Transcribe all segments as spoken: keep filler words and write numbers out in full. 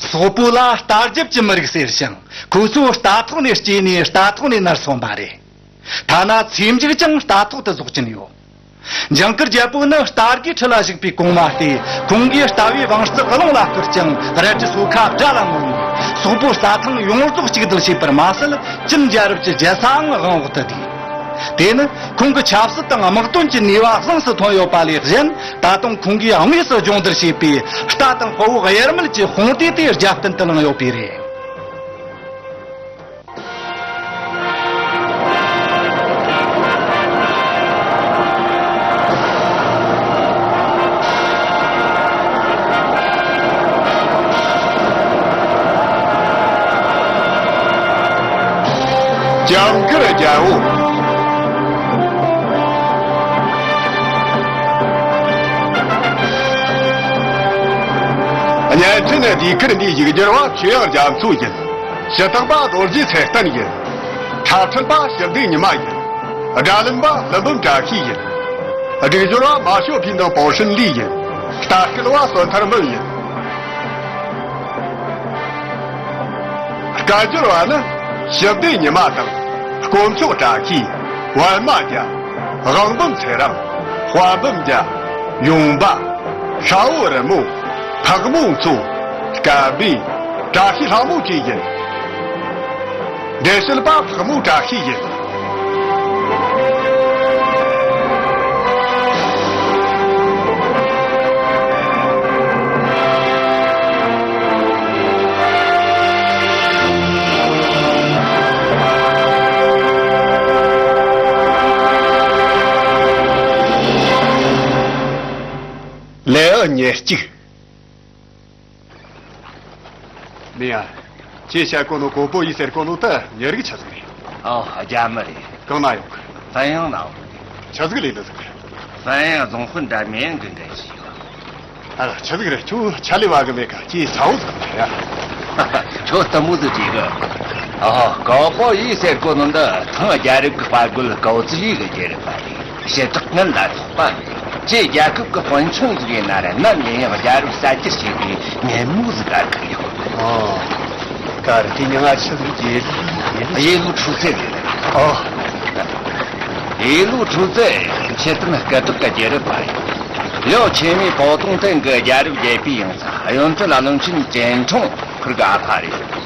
སོག་པོ་ལ་རྟ་རྒྱབ་ཀྱི་མི་རིགས་ཟེར་ཞིང་། ཁོ་ཚོ་རྟ་ཐོག་ནས་སྐྱེས་ནས་རྟ་ཐོག་ནས་ནར་སོན་པ་རེད། ཐ་ན་ཚེ་མཇུག་ཀྱང་རྟ་ཐོག་ཏུ་རྫོགས་ཀྱིན་ཡོད། ཇིང་གིར་རྒྱལ་པོ་ནི་རྟ་རྒོས་ཁྲི་ལ་བཞུགས་པའི་གོང་མ་སྟེ། ཁོང་གིས་རྟ་བའི་བང་རྩལ་རླུང་ལ་བསྐུར་ཅིང་། རལ་གྲི་སོ་ཁ་དགྲ་ལ་མངོན། སོག་པོའི་རྩྭ་ཐང་ཡོངས་རྫོགས་གཅིག་སྒྲིལ་བྱས་པར་མ་ཟད། ཅིན་རྒྱལ་རབས་ཀྱི་རྒྱལ་སའང་དབང་འོག་ཏུ་བསྡུས། དེ་ནི་ཁོང་གི་ཆབ་སྲིད་དང་དམག་དོན་གྱི་ནུས་པ་གཟེངས་སུ་ཐོན་ཡོད་པ་ལས་གཞན། ད་དུང་ཁོང་གིས་དངོས་སུ་སྦྱོང་བརྡར་བྱས་པའི་རྟ་དང་དཔའ་བོ་དབྱེར་མེད་ཀྱི་དཔུང་སྡེ་དེ་རྒྱབ་རྟེན་དུ་བླངས་ཡོད་པས་རེད། ཇིང་གིར་རྒྱལ་པོ། བརྙན་འཕྲིན་ཟློས་གར་འདིའི་ཡིག་སྒྱུར་བ་ཆོས་དབྱངས་རྒྱ་མཚོ་ཡིན། ཞུ་དག་པ་རྡོ་རྗེ་ཚེ་བརྟན་ཡིན། འཁྲབ་ཁྲིད་པ་ཞི་བདེ་ཉི་མ་ཡིན། སྒྲ་ལེན་པ་ཀླུ་འབུམ་བཀྲ་ཤིས་ཡིན། སྒྲིག་སྦྱོར་བ་མ་ཞོ་ཕིན་དང་པའོ་ཧྲིན་ལི་ཡིན། ལྟ་སྐུལ་བ་བསོད་ཐར་སྨོན་ཡིན། སྐད་སྒྱུར་བ་ནི་ཞི་བདེ་ཉི་མ་དང་། དཀོན་མཆོག་བཀྲ་ཤིས། པད་མ་རྒྱལ། དབང་འབུམ་ཚེ་རིང་། དཔལ་འབུམ་རྒྱལ། ཡུང་པ། ཤ་བོ་རི་མོ། ཕག་མོ་མཚོ། སྐལ་བྷེ། བཀྲ་ཤིས་ལྷ་མོ་བཅས་ཡིན། འགྲེལ་བཤད་པ་ཕག་མོ་བཀྲ་ཤིས་ཡིན། ལེའུ་ཉེར་གཅིག་མིང་ཡ། ཁྱེད་བཤད་གོ་ནོ་གོ་པོ་ཡི་ཟེར་གོ་ནོ་ད་མྱི་རིགས་ཆི་ཟིག་རེད། ཨོ། རྒྱ་མི་རེད། གང་ན་ཡོང་གི། ཧྥན་དབྱང་ན་ཡོང་གི། ཆི་ཟིག་ལས་འདི་ཟིག་རེད། ཧྥན་དབྱང་རྫོང་དཔོན་འདྲ་མེད་གི་འདྲ་ཞིག་ཡོད། ཨ། ཆི་ཟིག་རེད། ཁྱོད་ཆ་ལས་བ་གི་མེད་ག་ཅི་ཚ་བོ་ཟིག་རེད་ཡ། ཁྱོད་གཏུམ་མོ་ཟིག་བྲིས་གི། ཨོ། གོ་པོ་ཡི་ཟེར་གོ་ནོ་འདི་ཐང་རྒྱལ་རབས་གི་དཔའ་རྒོད་གའོ་ཙི་ཡི་གི་རྒྱལ་རབས་པ་རེད། ཞི་དྲག་ངན་ལ་སོགས་པ་མེད། ཅེས་རྒྱལ་ཁབ་ཀྱི་དཔོན་ཆུང་ཟིག་ཡིན་ན་ར་ནམ་ཡིན་ཡང་རྒྱལ་རབས་གསར་བརྗེར་བྱེད་པའི་ཉིན་མོ་ཟིག་ག་ཁག་ཡོད། ཨོ། གར་དེ་མྱིང་ང་ཆི་ཟིག་རྒྱལ་རབས་ཡིན། ཡེ་ལུ་ཁྲུའུ་ཙེ་རེད། ཨོ། ཡེ་ལུ་ཁྲུའུ་ཙེ་ཆེ་བསྟན་སྐད་གྲགས་ཀྱི་རྒྱལ་རབས་པ་ཡིན། ལིའོ་ཆེན་མོའི་པོ་ཏུང་ཏན་གྱི་རྒྱལ་རབས་རྒྱལ་པོའི་ཡང་ས་གཡོན་ཐུ་ལ་བློན་ཆེན་ཅན་ཁྲུང་ཁིར་གི་ཨ་ཕ་རེད།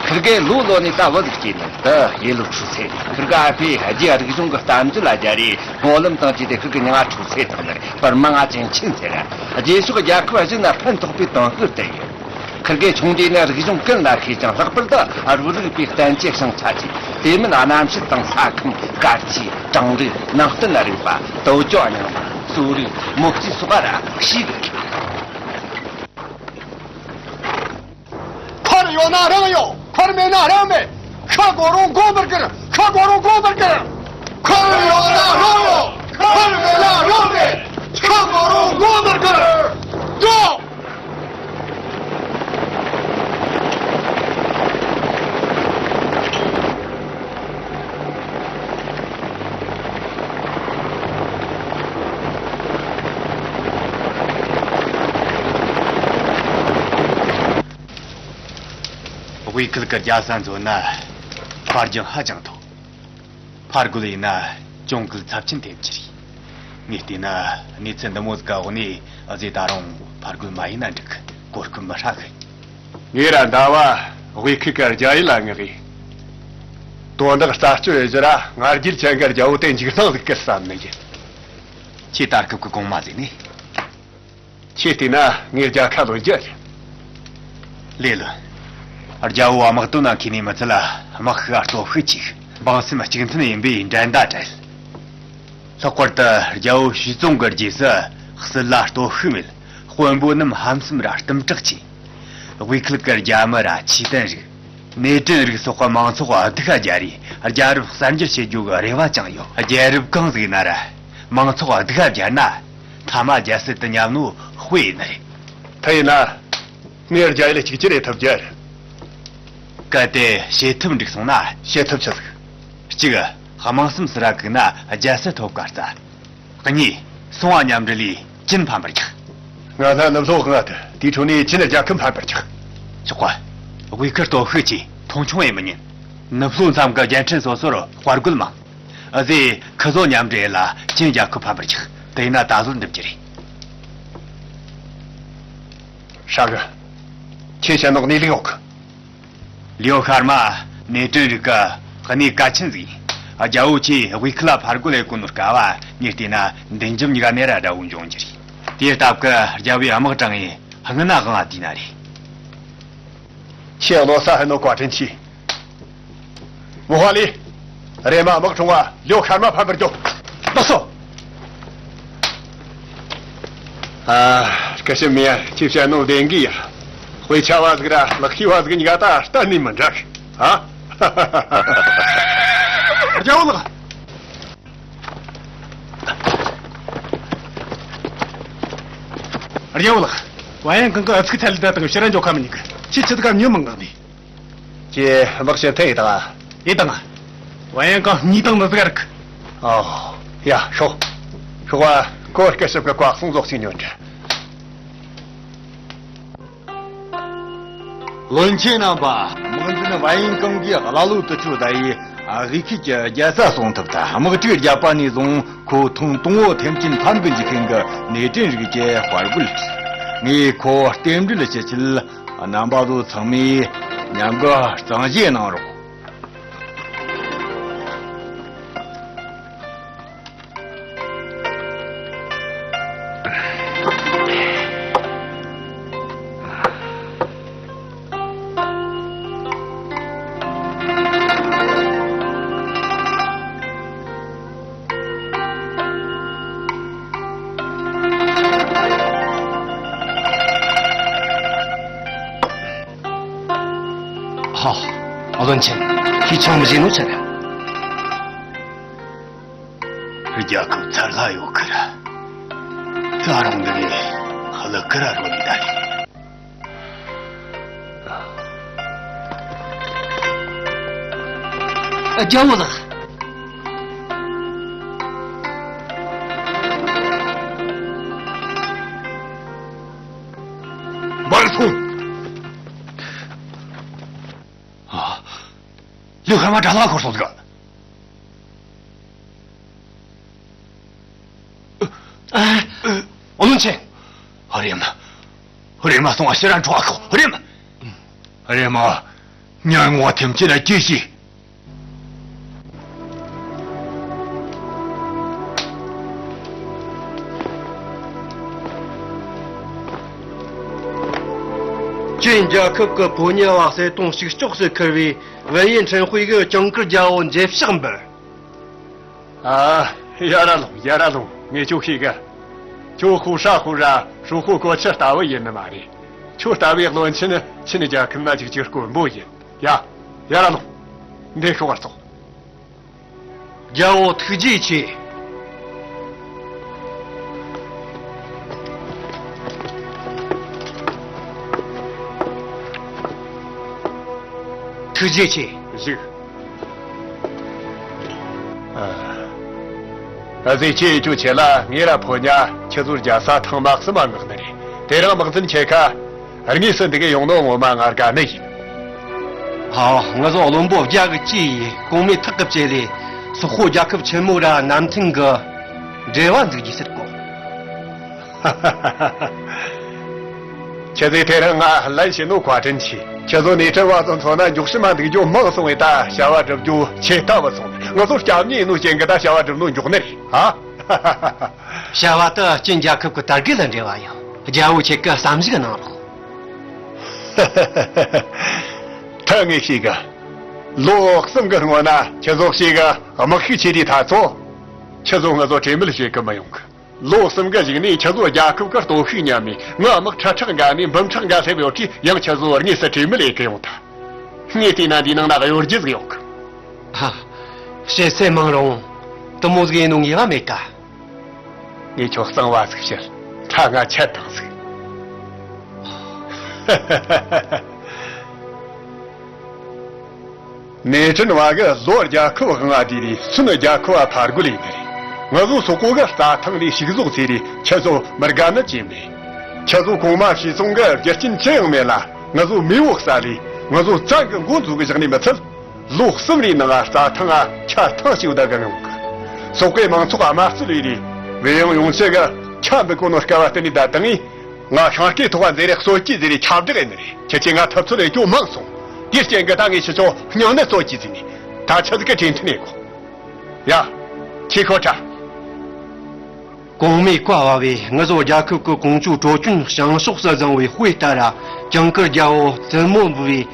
ཁིར་གེ་ལོ་ལོ་ནས་ད་བུ་ཟིག་སྐྱེས་ནས་དུ་ཡེ་ལུ་ཁྲུའུ་ཚེ། ཁིར་གི་ཨ་ཕས་རྒྱའི་རིག་གཞུང་གི་གཏམ་རྒྱུད་ལ་སྦྱར་རེ་སྨོན་ལམ་བཏང་བྱས་ཏེ་ཁིར་གི་མྱིང་ང་ཁྲུའུ་ཚེ་བཏགས་ནས་བར་མ་ང་ཅན་ཆིན་ཟེར། རྗེས་ཕྱོགས་རྒྱལ་ཁབ་གཞན་ན་ཕན་ཐོགས་པའི་དོན་ཤུགས་བསྟན་ཡོད། ཁིར་གེ་ཆུང་དུས་ནས་རིག་གཞུང་ཀུན་ལ་མཁས་ཅིང་ལྷག་པར་དུ་རུ་རིག་པའི་བསྟན་བཅོས་བྱང་ཆ་ཆེ། དེ་མིན་གནམ་དཔྱད་དང་ས་ཁམས། སྐར་ཆའི་གྲངས་རིག་ནང་བསྟན་རིག་པ། དོལ་རྒྱལ་རྙིང་མ། གསོ་རིག་མོ་རྩིས་སོགས་ལ་ཤེས་དགོས། ཁུར་ཡོད་ན་རང་ཡོད། ཁུར་མེད་ན་རང་མེད། ཤི་དགོས་རུང་དགོངས་པར་གྱུར། ཤི་དགོས་རུང་དགོངས་པར་གྱུར། ཁུར་ཡོད་ན་རང་ཡོད། ཁུར་མེད་ན་རང་མེད། ཤི་དགོས་རུང་དགོངས་པར་གྱུར། འགྲོ། དབུས་ཁུལ་གྱི་རྒྱལ་ས་འཛོམས་ན་དཔའ་རྒྱང་ཧ་ཅང་མཐོ། ཕར་རྒོལ་ཡིན་ན་གྱོང་གུད་ཚབས་ཆེན་ཐེབས་ཀྱི་རེད། ངས་བལྟས་ན་གནས་ཚུལ་འདི་མོ་ཟིག་གི་འོག་ནས་ཨ་ཟེ་ད་རུང་ཕར་རྒོལ་མ་ཡིན་ན་འགྲིག་གི། གོ་སྐབས་མི་ཧྲ་གི། ངས་ར་ཟླ་བ་དབུས་ཁུལ་གི་རྒྱ་ཡུལ་ལ་མངགས་ཡིན། དོན་དག་རྩད་གཅོད་ཡེ་རྒྱུ་ར་ང་རྒྱལ་ཅན་གི་རྒྱལ་པོ་དེ་འཇིགས་སྣང་ཟིག་སྐུལ་བསམ་ནི་ཡིན། ཁྱེད་ད་སྐབས་ཀྱི་གོང་མ་ཟིག་ནི། ཁྱེད་བལྟས་ན་ངས་རྒྱལ་ཁ་ལོན་རྒྱུ་རེད། ལེ་ལོ། རྒྱལ་པོ་བ་དམག་དོན་ན་མཁས་ནི་མི་ཚད་ལ་དམག་ཤུགས་སྟོབས་ཤུགས་ཆེ། འབངས་སེམས་གཅིག་མཐུན་ཡིན་པས་འགྲན་ཟླ་བྲལ། ལྷག་པར་དུ་རྒྱལ་པོ་ཞུས་ཙང་གི་རྗེས་སུ་སྲིད་ལ་སྟོབས་ཤུགས་མེད། དཔོན་པོ་རྣམས་ཧམ་སེམས་ར་གཏུམ་དྲག་ཆེ། དབུས་ཁུལ་གྱི་རྒྱ་མི་ར་ཆོས་དད་རིགས། ནེ་ཀྲིན་རིགས་སོགས་ཀྱི་མང་ཚོགས་སྡུག་ཤ་རྒྱག་རེས་རྒྱལ་རབས་གསར་འགྱུར་བྱེད་རྒྱུ་གི་རེ་བ་ཅང་ཡོད། རྒྱལ་རབས་གང་ཟིག་ན་ར་མང་ཚོགས་སྡུག་ཤ་རྒྱག་ན། ཐ་མ་རྒྱལ་སྲིད་དུ་ཉམས་ནོ་དཔེ་ཡིན་ནི་རེད། དེ་ཡིན་ན། ངས་རྒྱ་ཡུལ་གཅིག་གྱུར་ཡེད་ཐུབ་རྒྱུ་རེད། གལ་ཏེ་བྱེད་ཐབས་འགྲིག་སོང་ན། བྱེད་ཐབས་ཆི་ཟིག་གཅིག་དམངས་སེམས་སུ་ར་བཀུག་ན་རྒྱལ་སྲིད་ཐོབ་ག་རྩ། གཉིས། སྲུང་བ་མཉམ་འབྲེལ་ལས་ཅིན་ཕམ་པར་རྒྱག་ང་ལྷ་ནུབ་ལྷོ་ལྔ་དུ་དེའི་ཁྲོད་ནས་ཅིན་རྒྱལ་ཁབ་ཕམ་པར་རྒྱག་ཆོག་གོ། དབུས་ཁུལ་སྟོབས་ཤུགས་ཆེ། མཐོང་ཆུང་ཡེ་མི་ཉན། ནུབ་ལྷོ་མཚམས་ཀྱི་རྒྱལ་ཕྲན་སོ་སོར་དཔའ་རྒོད་མང་། ཨ་ཟེ་ཁི་ཟོ་མཉམ་འབྲེལ་ལ་ཅིན་རྒྱལ་ཁབ་ཕམ་པར་རྒྱག་དེས་ན་ད་གཟོད་འགྲུབ་རྒྱུ་རེད། ཧྲ་གི། ཁྱེད་བཤད་ནོ་གནས་ལུགས་ཡོད་གི། ལིའོ་ཤར་མ་ནེ་ཀྲིན་རིགས་ཀྱི་གནས་གལ་ཆེན་ཟིག་ཡིན། རྒྱལ་བོ་ཆེས་དབུས་ཁུལ་ལ་ཕར་རྒོལ་ལས་གོ་ནོ་སྐབས་ངས་བལྟས་ན་མདུན་ལྗོངས་གཉིས་ཀ་ནེ་ར་དགྲ་བོ་འབྱུང་རྒྱུ་རེད། དེའི་སྟབས་ཀྱིས་རྒྱལ་བོས་དམག་དྲངས་ངས་སྔུན་ན་དབང་བ་དུས་ན་རེད། ཁྱེད་ལོ་ས་ཧན་ནོ་བཀའ་དྲིན་ཆེ། མོ་ཧ་ལི། རེ་མ་དམག་ཁྲོང་བ་ལིའོ་ཤར་མ་ཕམ་པར་རྒྱོབ། ལགས་སོ། ཨ། སྐུ་ཞབས་མེ་ཡར་ཁྱེད་བཤད་ནོ་བདེན་གི་ཡ། དཔེ་ཆ་བ་ཟིག་ར་ལག་ཤེས་བ་ཟིག་གཉིས་ཀ་ད་གཏན་ནས་མི་འདྲ་གི། ཨ། རྒྱལ་བོ་ལགས། རྒྱལ་བོ་ལགས། བ་ཡན་གང་གི་ཨ་ཚུགས་ཚལ་ད་དང་ཕྱི་ར་འཇོག་ཁ་མི་ཉིག་གི། ཁྱེད་ཆི་ད་ག་ཉོ་མང་གང་ནི། ཀྱེ་དམག་ཞིག་ཐེ་ཡི་དང་། ཡི་དང་། བ་ཡན་གང་གཉིས་དང་ནི་ཟིག་རིག་ཨོ། ཡ་ཤོག་ཤོག་བ་ཀོར་སྐུ་ཞབས་ཀྱི་བཀའ་གསུང་རྫོགས་ཤིག་ཉོན་དྲ། བློན་ཆེན་རྣམ་པ། དམག་འཛིན་བ་ཡན་གང་གིས་ཀླ་ཀློ་དུ་ཆུ་ཟླ་ཡི་དབུས་ཁུལ་གྱི་རྒྱལ་ས་སྲུང་ཐུབ་ད་དམག་གྲུའི་རྒྱབ་པ་ནས་བཟུང་ཁོ་ཐུང་དུང་བོ་ཐེམ་ཆེན་ཕམ་གི་འཇིག་མཁན་གྱི་ནེ་ཀྲིན་རིགས་ཀྱི་དཔའ་རྒོད། ངས་ཁོ་རྟེན་འབྲེལ་ཞུ་ཆེད་རྣམ་པ་ཚོ་ཚང་མས་མཉམ་གི་གཙང་བཞེས་གནང་རོགས། ཧ། བློན་ཆེན། ཁྱེད་ཆང་མི་བཞེས་ནོ་ཆ་ར། རྒྱལ་ཁབ་ཚར་ལྷ་ཡོད་ཁི་ར། ད་རུང་འདི་ནས་ཧ་ལ་ཁི་ར་རོ་ལི་ད་རེད། རྒྱལ་བོ་ལགས། འབར་སོང་། ཨ། ལིའུ་ཧ་མ་དགྲ་ལ་འཁོར་སོང་ཟིག་ཨ། བློན་ཆེན། རེམ་མ། རེམ་མ་སོང་བ་ཕྱིར་ར་འཕྲོ་བ་ཁོ་རེམ། རེམ་མ། ཉལ་ངོ་ཐེམ་ཅི་ལ་སྐྱེ་ཤི། ཅིན་རྒྱལ་ཁབ་ཀྱི་ཕོ་ཉ་བ་གསལ་སྟོང་ཞིག་ལྕོགས་སུ་ཁུར་བའི་ཝེ་ཡིན་ཁྲེན་དཔེ་གི་ཅང་ཀིར་རྒྱལ་བོ་མཇལ་ཕྱག་འབུལ། ཨ། ཡ་ར་ལོང་ཡ་ར་ལོང་། ངས་ཁྱོད་ཤེས་གི། ཁྱོད་ཧུ་ཧྲ་ཧུ་ར་ཧྲུ་ཧུ་གོ་ཆི་ལྟ་བུ་ཡིན་ནི་མ་རེད། ཁྱོད་ལྟ་བུའི་བློན་ཆེན་ནི་ཆིན་རྒྱལ་ཁབ་ན་ཅིག་ཅིག་དཀོན་པོ་ཡིན། ཡ། ཡ་ར་ལོང་། འདི་ཤོག་བར་ཙོག་རྒྱལ་བོ་ཐུགས་རྗེ་ཆེ། ཐུགས་རྗེ་ཆེ། བཞུགས། ཨ། ཨ་ཙི་ཁྱེད་ཁྱོད་ཆེ་ལ་ངེད་ར་ཕོ་ཉ་ཁྱེད་ཚོར་རྒྱལ་ས་ཐང་དམག་སུ་མ་མངགས་ནི་རེད། དེ་རིང་དམག་འཛིན་ཁྱེད་ཁ། དངོས་སུ་འདི་ག་ཡོང་ནོ་ངོ་མ་ང་དགའ་ནི་ཡིན། ཧ། ང་ཚོ་བློན་པོ་བརྒྱ་གི་གཅིག་ཡིན། གོང་མའི་ཐག་གི་བཅད་ལས་སོག་པོ་རྒྱལ་ཁབ་ཆེན་མོ་ར་གནམ་ཐང་གི་འབྲེལ་བ་འཛུགས་རྒྱུ་ཟེར་གོ། ཁྱེད་ཚོས་དེ་རིང་ང་ལན་བྱིན་ནོ་བཀའ་དྲིན་ཆེ། ཁྱེད་ཚོ་ནེ་ཀྲིན་བ་ཚོ་མཚོན་ན་མགྱོགས་ཤི་མ་འདུག་རྒྱུ་མང་སོང་བས་ད་བྱ་བ་སྒྲུབ་རྒྱུ་ཆེ་ལྟ་བུ་སོང་། ང་ཚོ་སྐྱབས་གནས་ཡིན་ནོ་རྐྱེན་གི་ད་བྱ་བ་སྒྲུབ་ནོ་མགྱོགས་ནི་རེད། ཧ། བྱ་བ་དེ་ཅིན་རྒྱལ་ཁབ་ཀྱི་དར་རྒུད་ལ་འབྲེལ་བ་ཡོད། རྒྱལ་བོ་ཁྱེད་ཀྱིས་བསམ་གཞིག་གནང་རོགས། ད་ངས་ཤེས་གི། ལོ་གསུམ་གི་སྔོན་ན་ཁྱེད་ཚོ་ཤེས་གི། དམག་ཤུགས་ཆེ་དུས་ད་ཚོ། ཁྱེད་ཚོ་ང་ཚོ་གྲོས་མོལ་བྱེད་གི་མི་ཡོང་གི། ལོ་གསུམ་གི་གཞུག་ནས་ཁྱེད་ཚོ་རྒྱལ་ཁབ་ཀྱི་སྟོབས་ཤུགས་ཉམས་ནས་ང་དམག་ཁྲི་ཕྲག་འགའ་ནས་འབུམ་ཕྲག་འགའ་སླེབས་ཡོད་དུས་ཡང་ཁྱེད་ཚོ་དངོས་སུ་གྲོས་མོལ་ཡེད་གི་ཡོང་ཐལ། ངས་བལྟས་ན་འདིའི་ནང་ན་གཡོ་སྒྱུ་ཟིག་ཡོད་གི། ཧ། བཤད་ཚད་མང་རུང་། དེ་མོ་ཟིག་ཡིན་ནོ་ངེས་པ་མེད་ཀ། ངས་ཁྱོད་གཙང་བ་ཟིག་བཤད། ཁྲ་ང་ཆད་དང་ཟིག་ནེ་ཀྲིན་བ་གི་ལོ་རྒྱལ་ཁབ་དབང་བ་དེ་རེད། སུན་རྒྱལ་ཁབ་བ་ཕར་རྒོལ་ཡིན་ནི་རེད། ང་ཚོ་སོག་པོ་གི་རྩྭ་ཐང་ལས་ཕྱུགས་ཟོག་ཚེ་རེད། ཁྱེད་ཚོ་མི་དགའ་ནི་ཅི་མེད། ཁྱེད་ཚོ་གོང་མ་ཞིག་ཚོང་གི་རྒྱུ་རྐྱེན་ཅི་ཡང་མེད་ལ། ང་ཚོ་མེས་པོ་ས་ལས་ང་ཚོ་བཙན་གྱི་མགོ་འཛུགས་གི་བཞག་ནས་མི་ཚད། ལོ་གསུམ་རེའི་ནང་རྩྭ་ཐང་ང་ཆ་ཐང་ཞིག་བསྡད་གི་ཡོང་གི། སོག་པོའི་མང་ཚོགས་དམར་གསོད་ལས་རེད། བོད་ཡང་ཡོང་ཆེ་གི་ཆ་འབུད་གོ་ནོ་སྐབས་བ་དེ་ནས་བསྡད་བཏང་ངས། ང་ཤིང་སྐེ་ཐོག་བ་མཛེ་རེ་གསོད་ཀྱི་ཟེར་རེ་ཁྱབ་བསྒྲགས་ཡིན་ནི་རེད། ཁྱེད་ཀྱིས་ང་ཐུབ་ཚོད་ལས་སྐྱོ་མང་སོང་། དེའི་རྐྱེན་གྱིས་ད་ངས་ཁྱེད་ཚོ་སྙིང་ནད་གསོད་ཀྱི་ཟེར་ནས་ད་ཆི་ཟིག་གི་གྲོས་མཐུན་ཡེད་དགོ། ཡ། ཁྱེད་ཁོ་ཁྲ། གོང་མའི་བཀའ་བབས་པས་ངུ་ཟོ་རྒྱལ་ཁབ་ཀྱི་ཀོང་ཇོ་གྲོ་ཅུན་བྱང་ཕྱོགས་སུ་བརྫངས་པའི་དཔེ་ལྟར་ཇིང་གུར་རྒྱལ་པོ་བཙུན་མོ་འབུལ་བའི་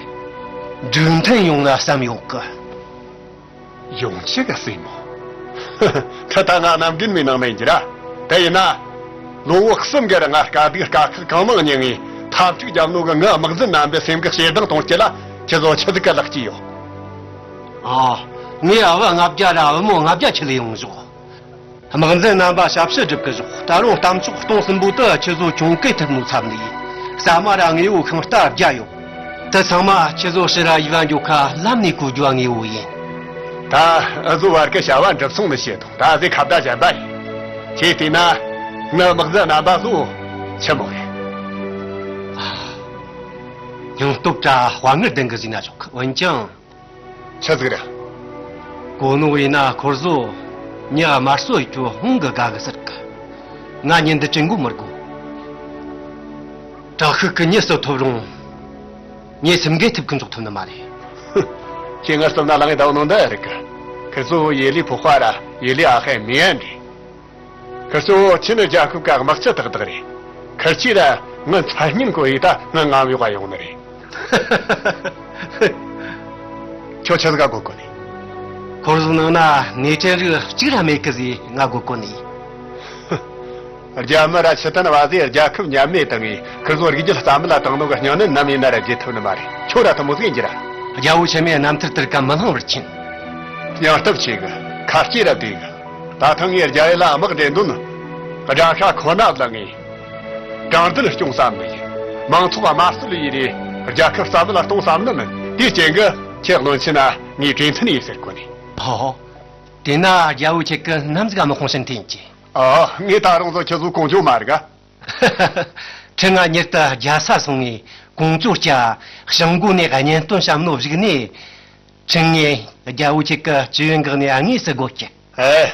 སྒྲིག་མཐུན་ཡོང་ལ་བསམ་ཡོད་གི། ཡོང་ཆེ་གི་སྲས་མོ། ད་ལྟ་ང་གནམ་རྒན་མའི་ནང་ན་ཡིན་གྱི་ར། དེ་ཡིན་ན། ལོ་བོ་གསུམ་གི་རིང་ང་དཀའ་སྡུག་དཀའ་ཁག་གང་མང་མྱངས་ངས་འཐབ་འཁྲུག་རྒྱབ་ནོ་གི་ངའི་དམག་འཛིན་རྣམ་པའི་སེམས་ཀྱི་ཞེ་སྡང་གཏོང་རྒྱུ་ལ་ཁྱེད་ཚོ་ཆི་ཟིག་གི་ལེགས་སྐྱེས་ཡོད། ཨ། ངའི་ཨ་བ་ལྔ་བརྒྱ་ར་བུ་མོ་ལྔ་བརྒྱ་ཁྲིད་ལས་ཡོང་ཞོག་དམག་འཛིན་རྣམ་པ་ཞབས་ཕྱི་སྒྲུབ་གི་ཞོག་ད་རུང་གཏམ་ཚོགས་སྟོང་གསུམ་པོ་དུ་ཁྱེད་ཚོ་གྱོང་གུད་ཐེབས་ནོ་ཚབ་ནས་ཟ་མ་ར་དངོས་པོ་ཤིང་རྟ་བརྒྱ་ཡོད། དེ་ཚང་མ་ཁྱེད་ཚོ་ཕྱི་ར་ཡིད་བ་འཇོག་ཁ་ལམ་ནས་གོ་རྒྱུ་དངོས་པོ་ཡིན། ད་འུ་ཚོ་བར་གི་བྱ་བ་འགྲུབ་སོང་ནི་བཤད་དང་ད་ཟེ་ཁ་བརྡ་གཞན་པ་ཡིན། ཁྱེད་བལྟས་ན་ངའི་དམག་འཛིན་རྣམ་པ་ཚོ་ཆི་མོ་རེད། སྙིང་སྟོབས་དྲ་དཔའ་ངར་ལྡན་གི་ཟིག་ན་ཆོག་གི། འོན་ཀྱང་། ཆི་ཟིག་རེད། གོ་ནོ་ཡིན་ན་ཁོར་ཟོ་ཉི་དམར་གསོད་རྒྱུ་ཧོང་གི་དགའ་གི་ཟེར་གི། ང་ཉིན་འདི་ཅི་མགོ་མི་དགོ། དྲག་ཤུགས་ཀྱི་མྱི་གསོད་ཐུབ་རུང་། ངས་སེམས་འགུལ་ཐེབས་ཀི་འཇོག་ཐུབ་ནི་མ་རེད། ཁྱེད་ངར་སོང་ན་ལངས་ངེ་ད་ནང་འདི་རིག་གི། ཁིར་ཚོ་ཡེ་ལི་ཕོ་ཁ་ར་ཡེ་ལི་ཨ་ཧེ་མི་ཡན་རེད། ཁིར་ཚོ་ཆི་ནི་རྒྱལ་ཁབ་ཀ་དམག་སྤྱི་ཏག་ཏག་རེད། ཁིར་ཆི་ར་ངི་མཚན་སྙན་གོ་ཡི་ད་ངི་ངམ་ཡོག་ག་ཡོང་ནི་རེད། ཁྱོད་ཆི་ཟིག་ག་གོ་གོ་ནི། ཁོར་ཟོ་ནང་ན་ནེ་ཅན་རིགས་གཅིག་ར་མེད་གི་ཟེ་ང་གོ་གོ་ནི། རྒྱ་མི་ར་ཕྱི་ཐན་བ་ཟེ་རྒྱལ་ཁབ་མཉམ་མེད་བཏང་ངས་ཁིར་ཚོ་རིགས་རྒྱུད་རྩ་མེད་ལ་བཏང་ནོ་གི་སྙིང་ནད་ནམ་ཡིན་ན་ར་བརྗེད་ཐུབ་ནི་མ་རེད། ཁྱོད་ར་ཐུ་མོ་ཟིག་ཡིན་གྱི་ར། རྒྱལ་པོ་ཆེན་མོའི་རྣམ་ཐར་ལྟར་ཀ་མི་སྣང་བར་ཕྱིན། སྙིང་སྟོབས་ཆེ་གི། ཁ་སྐྱེ་ར་བདེ་གི། ད་ཐེངས་ངས་རྒྱ་ཡུལ་ལ་དམག་འདྲེན་དོན། དགྲ་ཤ་ཁོ་ན་བླངས་ངས། དྲང་བདེན་སྐྱོང་བསམ་ནི་ཡིན། མང་ཚོགས་དམར་གསོད་ཡེ་རེ་རྒྱལ་ཁབ་རྩ་མེད་ལ་གཏོང་བསམ་ནི་མིན། དེའི་རྐྱེན་གྱིས་ཁྱེད་བློན་ཆེན་ན་ངས་གྲོས་མཐུན་ཡེ་ཟེར་གོ་ནི། ཧོ་ཧོ། དེ་ན་རྒྱལ་པོ་ཁྱེད་ཀྱིས་ནམ་ཟིག་དམག་དཔུང་ཕྱིན་ཐེན་གྱི། ཨ། ངས་ད་རུང་ཚོ་ཁྱེད་ཚོའི་ཀོང་ཇོ་མ་རིག་ག་ཁྲི་ང་མྱུར་དུ་རྒྱལ་ས་སོང་ངས་ཀོང་ཇོ་སྐྱ་ཞང་གོ་ནས་གཉེན་སྟོན་བཤམས་ནོ་བཞུགས་ནས། ཁྲི་ངས་རྒྱལ་པོ་ཁྱེད་ཀྱི་ཇུས་འགག་ནས་དངོས་སུ་སྒོ་ཁྱེར། ཨེ།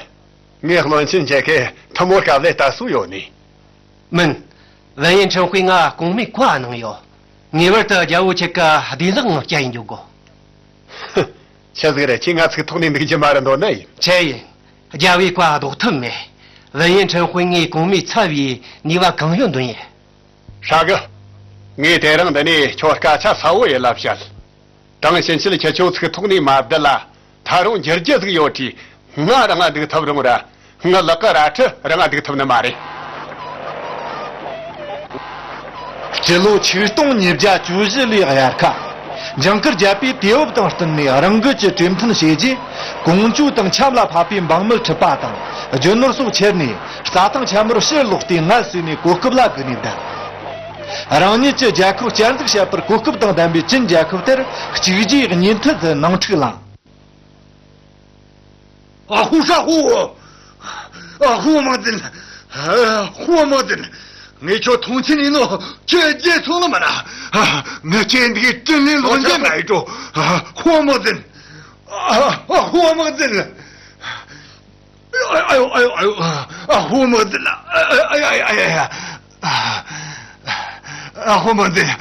ངས་བློན་ཆེན་ཁྱེད་ཀྱི་ཐུ་མོ་སྐབས་ལས་ལྟ་སུ་ཡོད་ནི། མིན། ཝན་ཡན་ཁྲིན་ཧུའེ་ང་གོང་མའི་བཀའ་གནང་ཡོད། ངེས་པར་དུ་རྒྱལ་པོ་ཁྱེད་ཀྱི་བདེ་ལེགས་ངང་བསྐྱལ་ཡིན་འཇུག་གོ། ཆི་ཟིག་རེད། ཁྱེད་ང་ཚིག་ཐོག་ནས་འདུག་རྒྱུ་མ་རེད་འདོད་ནི་ཡིན། ཆི་ཡིན། རྒྱལ་བའི་བཀའ་ལྡོག་ཐབས་མེད། ཝན་ཡན་ཁྲིན་ཧུའེ་ངའི་གོང་མའི་ཚབ་བྱས་ནུས་པ་གང་ཡོད་འདོན་ཡིན། ཧྲ་གི། ངས་དེ་རིང་འདི་ནས་ཁྱོད་སྐད་ཆ་གསལ་བོ་ཡིན་ལབ་བཤད། དྲང་ཕྱིན་ཆད་ཁྱེད་ཆོ་ཚིག་ཐོག་ནས་མ་བསྡད་ལ། ད་རུང་འགྱུར་རྒྱུ་ཟིག་ཡོད་དུས། ང་རང་ང་འདུག་ཐུབ་རུང་ར། ང་ལག་གི་རལ་གྲི་རང་ང་འདུག་ཐུབ་ནི་མ་རེད། སྤྱི་ལོ་ཆིག་སྟོང་ཉིས་བརྒྱ་བཅུ་བཞི་ལོའི་དབྱར་ཁ། ཇིང་གུར་རྒྱལ་པོས་དུས་བབ་དང་བསྟུན་ནས་རང་འགུལ་གྱིས་གྲོས་མཐུན་བྱས་རྗེས། ཀོང་ཇོ་དང་འཆམ་ལ་ཕབ་པའི་འབངས་མི་ཁྲི་པ་དང་རྒྱུ་ནོར་སོགས་ཁྱེར་ནས། རྩྭ་ཐང་ཆེན་མོར་ཕྱིར་ལོག་སྟེ་ངལ་གསོས་ནས་གོ་སྐབས་ལ་སྒུག་ནས་བསྡད། རང་ཉིད་ཀྱི་རྒྱལ་ཁབ་བསྐྱར་འཛུགས་བྱེད་པར་གོ་སྐབས་དང་ལྡན་པའི་ཅིན་རྒྱལ་ཁབ་དེར་གཅིག་རྗེས་གཉིས་མཐུད་དུ་ནང་འཁྲུག་ལངས། ཨ་ཧུ་ཧྲ་ཧུ། ཨ་ཧུ་དམག་འཛིན། ཨ་ཧུ་དམག་འཛིན། ངས་ཁྱོད་མཐོང་ཆེན་ཡིན་ནོ་ཁྱོད་རྗེས་ཚོང་ལ་མ་ན། ངས་ཁྱེད་འདི་གི་དྲིན་ལན་ལོག་འཇལ་མ་ཡི་འགྲོ། ཨ་ཧུ་དམག་འཛིན། ཨ་ཧུ་དམག་འཛིན། ཨ་ཡོ་ཨ་ཡོ་ཨ་ཡོ། ཨ་ཧུ་དམག་འཛིན། ཨ་ཡ་ཨ་ཡ་ཨ་ཡ། ཨ་ཧུ་དམག་འཛིན།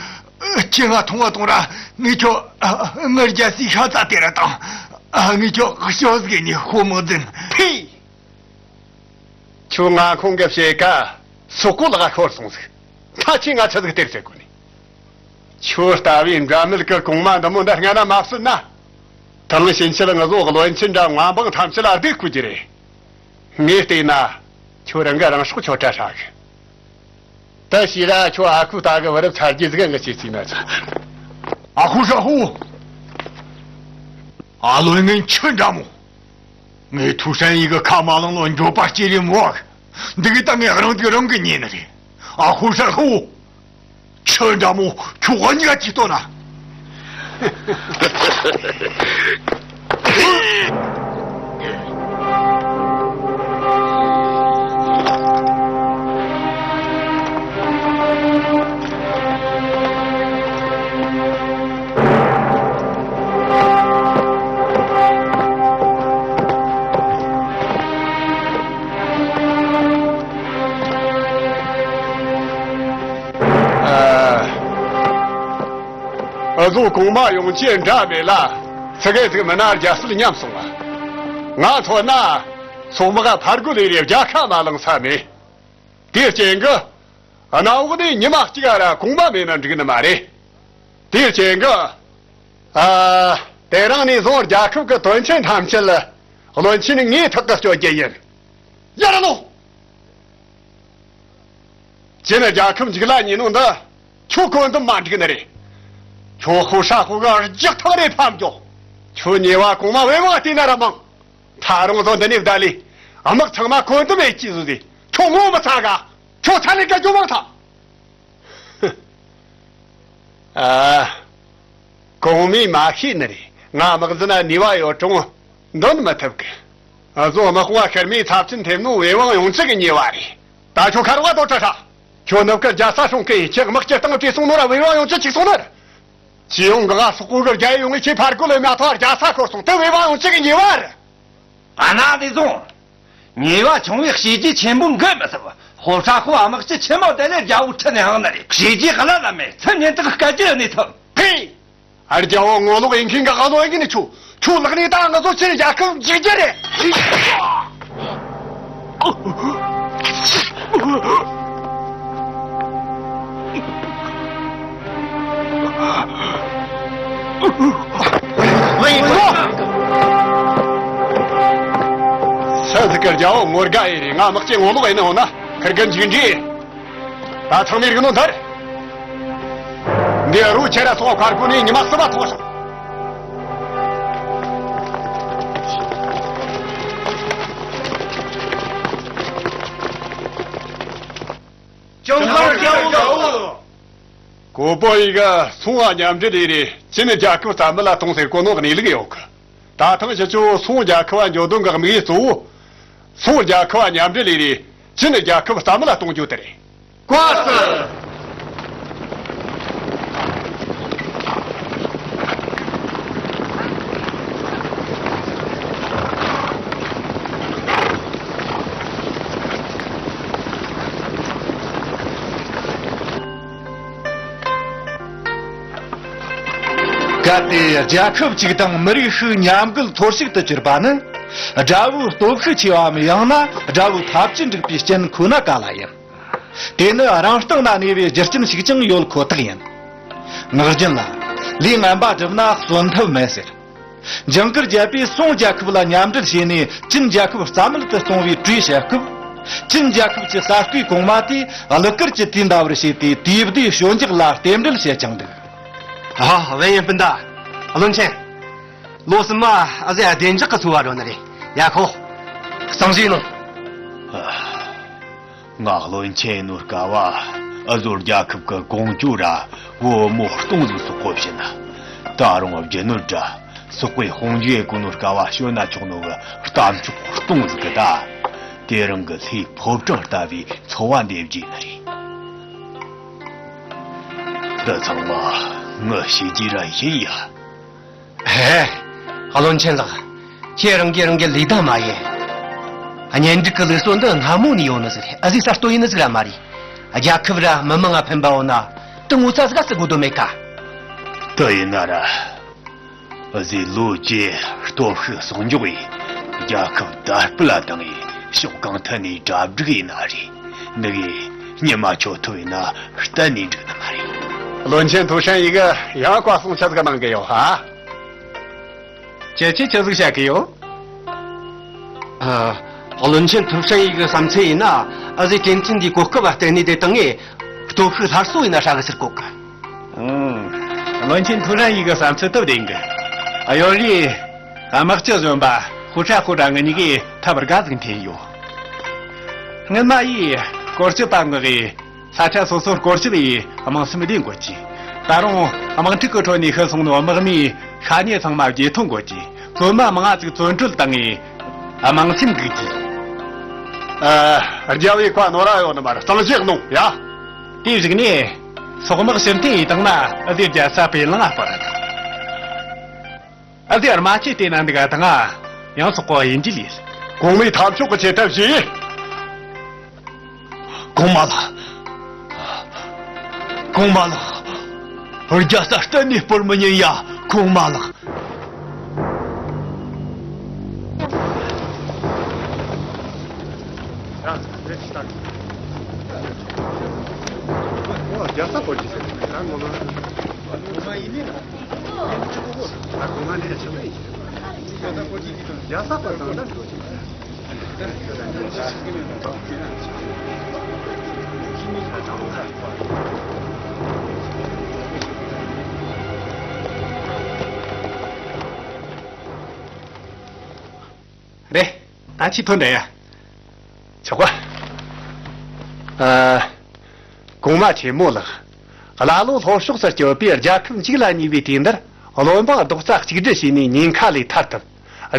ཁྱེད་ང་མཐོང་བ་གཏོང་ར། ངས་ཁྱོད་ངར་རྒྱལ་སའི་ཤ་ཚ་དེ་ར་དང་། ངས་ཁྱོད་ཤོ་ཟིག་ནི་ཧུ་དམག་འཛིན། ཕི། ཁྱོད་ང་ཁོང་གི་ཕྱེད་ཀ་སོག་པོ་ལག་ཤོར་སོང་ཟིག་ད་ཁྱེད་ང་ཆི་ཟིག་སྟེར་ཟེར་གོ་ནི། ཁྱོད་ལྟ་བུའི་འདྲ་མིན་གི་གོང་མ་འདི་མོ་འདི་སྔ་ན་མ་བསད་ན། དང་ཕྱིན་ཆད་ང་ཚོ་བློན་ཆེན་འདྲ་མངའ་འབངས་ཐམས་ཅད་ལ་སྡིག་བསྐུལ་རྒྱུ་རེད། ངས་བལྟས་ན། ཁྱོད་རང་གི་རང་སྲོག་ཁྱོད་ཁྲལ་ཧྲ་གི། ད་ཤི་ར་ཁྱོད་ཨ་ཁུ་ལྟ་གི་བུ་རབས་ཚ་རྒྱུ་ཟིག་ངི་བྱེད་རྩིས་མ་ཚ། ཨ་ཁུ་ཧྲ་ཧུ། ཨ་ལོའི་ངན་ཁྱོད་འདྲ་མོ། ངའི་ཐུགས་སྲན་ཡི་གི་ཁ་མ་ལང་ལོ་འགྱོད་པ་སྐྱེ་རེ་མོ། འདི་གི་ད་ངས་རང་གི་རང་གི་ཉེ་ནི་རེད། ཨ་ཧུ་ཧྲ་ཧུ། ཁྱོད་འདྲ་མོ་ཁྱོད་གཉིས་ཀ་ཅིག་ལྟོས་ན། འུ་ཚོ་གོང་མ་ཡོང་ཆེད་འདྲ་མེད་ལ། ཚི་གེ་ཚིག་མི་ན་རྒྱལ་སྲིད་ཉམས་སོང་བ། ང་མཚོན་ན། སོག་དམག་ཕར་རྒོལ་ལས་རེ་རྒྱལ་ཁ་མ་བླངས་ས་མེད། དེའི་རྐྱེན་གྱིས། གནམ་འོག་ནས་ཉི་མ་གཅིག་ར་གོང་མ་མེད་ན་འགྲིག་ནི་མ་རེད། དེའི་རྐྱེན་གྱིས། ཨ། དེ་རིང་ནས་བཟུང་རྒྱལ་ཁབ་ཀྱི་དོན་ཆེན་ཐམས་ཅད་བློན་ཆེན་ངའི་ཐག་གིས་གཅོད་རྒྱུ་ཡིན། ཡར་ལོངས། ཅི་ནས་རྒྱལ་ཁབ་འཇིག་ལ་ཉེ་ནོ་འདི། ཁྱོད་བཀོད་འདོམས་མ་འགྲིག་ནི་རེད། ཁྱོད་ཧུ་ཧྲ་ཧུ་ག་རྒྱག་ཐག་རེ་ཕམ་རྒྱོ། ཁྱོད་ཉེ་བ་གོང་མ་བེ་དབང་བལྟས་ན་ར་མང་། ད་རུང་བཟོ་འདི་ནས་བསྡད་ལས། དམག་ཚང་མ་བཀོད་འདོམས་ཡེ་ཅི་བཟོ་ཟེ། ཁྱོད་ངོ་མི་ཚ་ག། ཁྱོད་ཚ་ལས་ཀ་རྒྱུ་མང་ཐག་ཨ། གོང་མས་མ་ཤེས་ནི་རེད། ང་དམག་འཛིན་ན་ནུས་པ་ཡོད་རུང་འདོན་མི་ཐུབ་གི། ཨ་ཟོ་དམག་དཔུང་ཤར་མའི་ཚབས་ཆེན་ཐེབས་ནོ་བེ་དབང་ཡོང་ཅི་གི་ཉེ་བ་རེད། ད་ཁྱོད་ཁ་རོག་དོ་ཁྲ་ཁྲ། ཁྱོད་ནུབ་ཀར་རྒྱལ་ས་སྲུང་གི་ཡིན། ཁྱེད་དམག་སྤྱི་སྟངས་བྲིས་སོང་ནོ་ར་བེ་དབང་ཡོང་ཅི་ཅིག་སོང་ནི་རེད། ཅི་ཡོང་གི། ང་སོག་པོ་གི་རྒྱལ་ཡོང་ངེ་ཁྱེད་ཕར་རྒོལ་ལས་མ་ཐོག་རྒྱལ་ས་ཤོར་སོང་། དེ་བེ་དབང་ཡོང་ཅི་གི་ཉེ་བ་རེད། ཨ་ན་དེ་སོང་། ཉེ་བ་ཆུང་བའི་བྱས་རྗེས་ཆེན་པོ་འགུལ་མི་ཐུབ། ཧོ་ཧྲ་ཧོ་དམག་སྤྱི་ཆེན་མོ་དེ་ལས་རྒྱལ་བོ་ཁྲི་ནས་ཧང་ན་རེད། བྱས་རྗེས་ག་ལ་ལ་མེད། ཚེ་ཉིན་དག་སྐད་ཀྱི་ཡོད་ནས་ཐུབ། ཕེ། ཨ། རྒྱལ་བོ་ངོ་ལོག་ཡིན་མཁན་གི་ཨ་ལོ་ཡིན་གི་ནི་ཁྱོད། ཁྱོད་ལག་ནས་ད་ང་ཚོ་ཕྱིར་རྒྱལ་ཁབ་འཇིག་རྒྱུ་རེད། ས་ཟིག་གི་རྒྱལ་བོ་ངོ་དགའ་ཡི་རེད། ང་དམག་སྤྱི་ངོ་ལོག་ཡིན་ནི་ཧོ་ན་ཁིར་གི་འཇིག་འདྲི། ད་ཚང་མས་རིག་ནོ་མཐར། འདི་རུ་ཁྱེད་ར་སོང་ཁར་ཀུ་ནས་ཉི་མ་སྲིད་པ་ཐོག་ཤོག་ཅང་ཁར་རྒྱལ་བོ། གོ་པོ་ཡི་ག་སོང་བ་མཉམ་འབྲེལ་ལས་རེ་ཅི་ནས་རྒྱལ་ཁབ་རྩ་མེད་ལ་གཏོང་ཟེར་གོ་ནོ་གནས་ལུགས་ཡོད་གི། ད་ཐེངས་ཁྱེད་ཚོ་སོང་རྒྱལ་ཁབ་བ་འཇོ་དོན་གི་དམིགས་ཡུལ་གཙོ་བོ། སོང་རྒྱལ་ཁབ་བ་མཉམ་འབྲེལ་ལས་རེ་ཅི་ནས་རྒྱལ་ཁབ་རྩ་མེད་ལ་གཏོང་རྒྱུ་དེ་རེད། བཀའ་སྩལ། གལ་ཏེ་རྒྱལ་ཁབ་ཅིག་དང་མི་རིགས་ཤིག་མཉམ་འགུལ་འཐོར་ཞིག་ཏུ་གྱུར་པ་ནི། དགྲ་བོའི་སྟོབས་ཤུགས་ཆེ་བའམ། ཡང་ན་དགྲ་བོའི་ཐབས་ཇུས་འགྲིག་པའི་རྐྱེན་ཁོ་ན་ག་ལ་ཡིན། དེ་ནི་རང་སྟེང་ན་གནས་པའི་རྒྱུ་རྐྱེན་ཞིག་ཀྱང་ཡོད་ཁོ་ཐག་ཡིན། ངག་རྒྱུན་ལ། ལས་ངན་པ་བསྒྲུབས་ན་གསོན་ཐབས་མེད་ཟེར། ཇིང་གུར་རྒྱལ་པོས་སོང་རྒྱལ་ཁབ་ལ་མཉམ་འབྲེལ་བྱས་ནས་ཅིན་རྒྱལ་ཁབ་རྩ་མེད་དུ་གཏོང་བའི་གྲོས་བྱེད་སྐབས། ཅིན་རྒྱལ་ཁབ་ཀྱི་གསར་བསྐོས་གོང་མ་དེས་གླུ་གར་གྱི་དུས་འདའ་བར་བྱས་ཏེ། དུས་བདེའི་ཞོད་འཇགས་ལ་རྟེན་འབྲེལ་བྱེད་ཀྱང་འདུག་ཨ། བན་ཡན་སྤུན་ཟླ། བློན་ཆེན། ལོ་གསུམ་མ་ཨ་ཟེ་བདེ་འཇགས་ཀྱི་འཚོ་བ་འགྲོ་ནི་རེད། ཡ་ཁོ། གཙང་བཞེས་ནོ། ང་བློན་ཆེན་ཡིན་ནོ་སྐབས་བ་ཨ་ཟོ་རྒྱལ་ཁབ་ཀྱི་ཀོང་ཇོ་ར་བུ་མོ་སྟོང་ཟིག་སོག་པོ་བྱིན་ན། ད་རུང་བརྒྱུད་ནོ་འདྲ་སོག་པོའི་དཔུང་འཇུག་ཡེ་གོ་ནོ་སྐབས་བ་ཞོན་ན་ཆོག་ནོ་གི་གཏམ་ཆོག་སྟོང་ཟིག་གི་ད། དེ་རིང་གི་ལྷའི་ཕོ་བྲང་ལྟ་བུའི་འཚོ་བ་འདེབས་རྒྱུ་ནི་རེད། འདི་ཚང་མ་ངའི་བྱས་རྗེས་ར་ཡིན་ཡ། ཧེ། བློན་ཆེན་ལགས། ཁྱེད་རང་གིས་རང་གི་ལས་དང་མ་ཡིན། གཉེན་སྒྲིག་གི་ལུགས་སྲོལ་འདི་སྔ་མོ་ནས་ཡོད་ནི་ཟིག་རེད། ཨ་ཟི་གསར་གཏོད་ཡིན་ནི་ཟིག་ར་མ་རེད། རྒྱལ་ཁབ་ར་མི་མང་ང་ཕན་པ་ཡོད་ན་དེ་ངོ་ཚ་ཟིག་ག་ཟིག་དགོས་དོན་མེད་ཀ། དེ་ཡིན་ན་ར། ཨ་ཟི་ལོ་བཅུའི་སྟོབས་ཤུགས་གསོག་འཇོག་གིས་རྒྱལ་ཁབ་དར་སྤེལ་ལ་བཏང་ངས་ཕྱོགས་གང་ཐད་ནས་གྲ་སྒྲིག་ཡིན་ན་རེད། འདི་གིས་ཉི་མ་ཁྱོད་ཐུབ་ཡིན་ན་གཏན་ནས་འགྲིག་ནི་མ་རེད། བློན་ཆེན་ཐུའུ་ཧྲན་ཡི་གི་ཡང་བཀའ་གསུང་ཆ་ཟིག་གནང་གི་ཡོད་ཨ། ཁྱེད་ཀྱིས་ཆི་ཟིག་བཤད་གི་ཡོད། ཨ། བློན་ཆེན་ཐུའུ་ཧྲན་ཡི་གི་བསམ་ཚུལ་ཡིན་ན། ཨ་ཟི་དྲིན་ཆེན་འདིའི་གོ་སྐབས་བ་བརྟེན་ནས་དེ་བཏང་ངས་སྟོབས་ཤུགས་སླར་གསོ་ཡིན་ན་ཧྲ་གི་ཟེར་གོ་གི། ཨང་། བློན་ཆེན་ཐུའུ་ཧྲན་ཡི་གི་བསམ་ཚུལ་སྟབས་བདེ་གི། ཨ་ཡོ་ལི། དམག་སྤྱི་གཞོན་པ་ཧུ་ཁྲ་ཧུ་ཁྲ་ང་གཉིས་ཀྱིས་ཐབས་དགའ་ཟིག་འཐེན་ཡོད། སྔོན་མ་ཡིས་སྐོར་སྐྱོད་པ་ངོས་ཀྱིས། ས་ཆ་སོ་སོར་སྐོར་སྐྱོད་ཡིས་དམངས་སེམས་བདེ་འགོད་ཀྱིས། ད་རུང་དམག་འཁྲུག་གི་ཁྲོད་ནས་ཤི་སོང་ནོ་དམག་མིའི་ཤ་ཉེ་ཚང་མ་བརྗེ་ཐོ་འགོད་ཀྱིས། བཙུན་མ་མང་ང་ཅིག་བཙོན་གྲོལ་བཏང་ངས་དམངས་སེམས་འགུགས་ཀྱིས། ཨ། རྒྱལ་བོའི་བཀའ་ནོར་ར་ཡོད་ནི་མ་རེད། གཙང་བཞེས་གནང་ཡ། དེའི་གཞུག་ནས་སོག་དམག་ཕྱིར་འཐེན་ཡས་བཏང་ན་ཨ་ཟི་རྒྱལ་ས་བེ་ལང་ང་སྤར། ཨ་ཟི་རྨ་ཆུ་དེ་ན་འདུག་ག་དང་ང་ཡང་སོག་པོ་ཡིན་གྱི་ལས། གོང་མའི་ཐབས་མཆོག་གི་ཆེད་ཐབས་བྱས། གོང་མ་ལགས། གོང་མ་ལགས། རྒྱལ་ས་གཏན་ནས་སྤོར་མི་ཉན་ཡ། གོང་མ་ལགས། རྒྱལ་ས་སྤོར་གྱི་ཟེར། ད་ངོ་མ། ད་གོང་མ་ནས་ཆགས་པ་ཡིན། རྒྱལ་ས་སྤོར་དང་ད། རེད། ད་ཁྱི་ཐོན་འདྲ་ཡ། ཆོག་གོ། ཨ། གོང་མ་ཆེན་མོ་ལགས། ཀླ་ཀློ་ལྷོ་ཕྱོགས་སུ་སྐྱོད་པའི་རྒྱལ་ཁབ་འཇིག་ལ་ཉེ་བའི་དུས་འདིར། བློན་འབངས་རྡོག་རྩ་གཅིག་སྒྲིལ་བྱས་ནས་ཉེན་ཁ་ལས་ཐར་ཐུབ།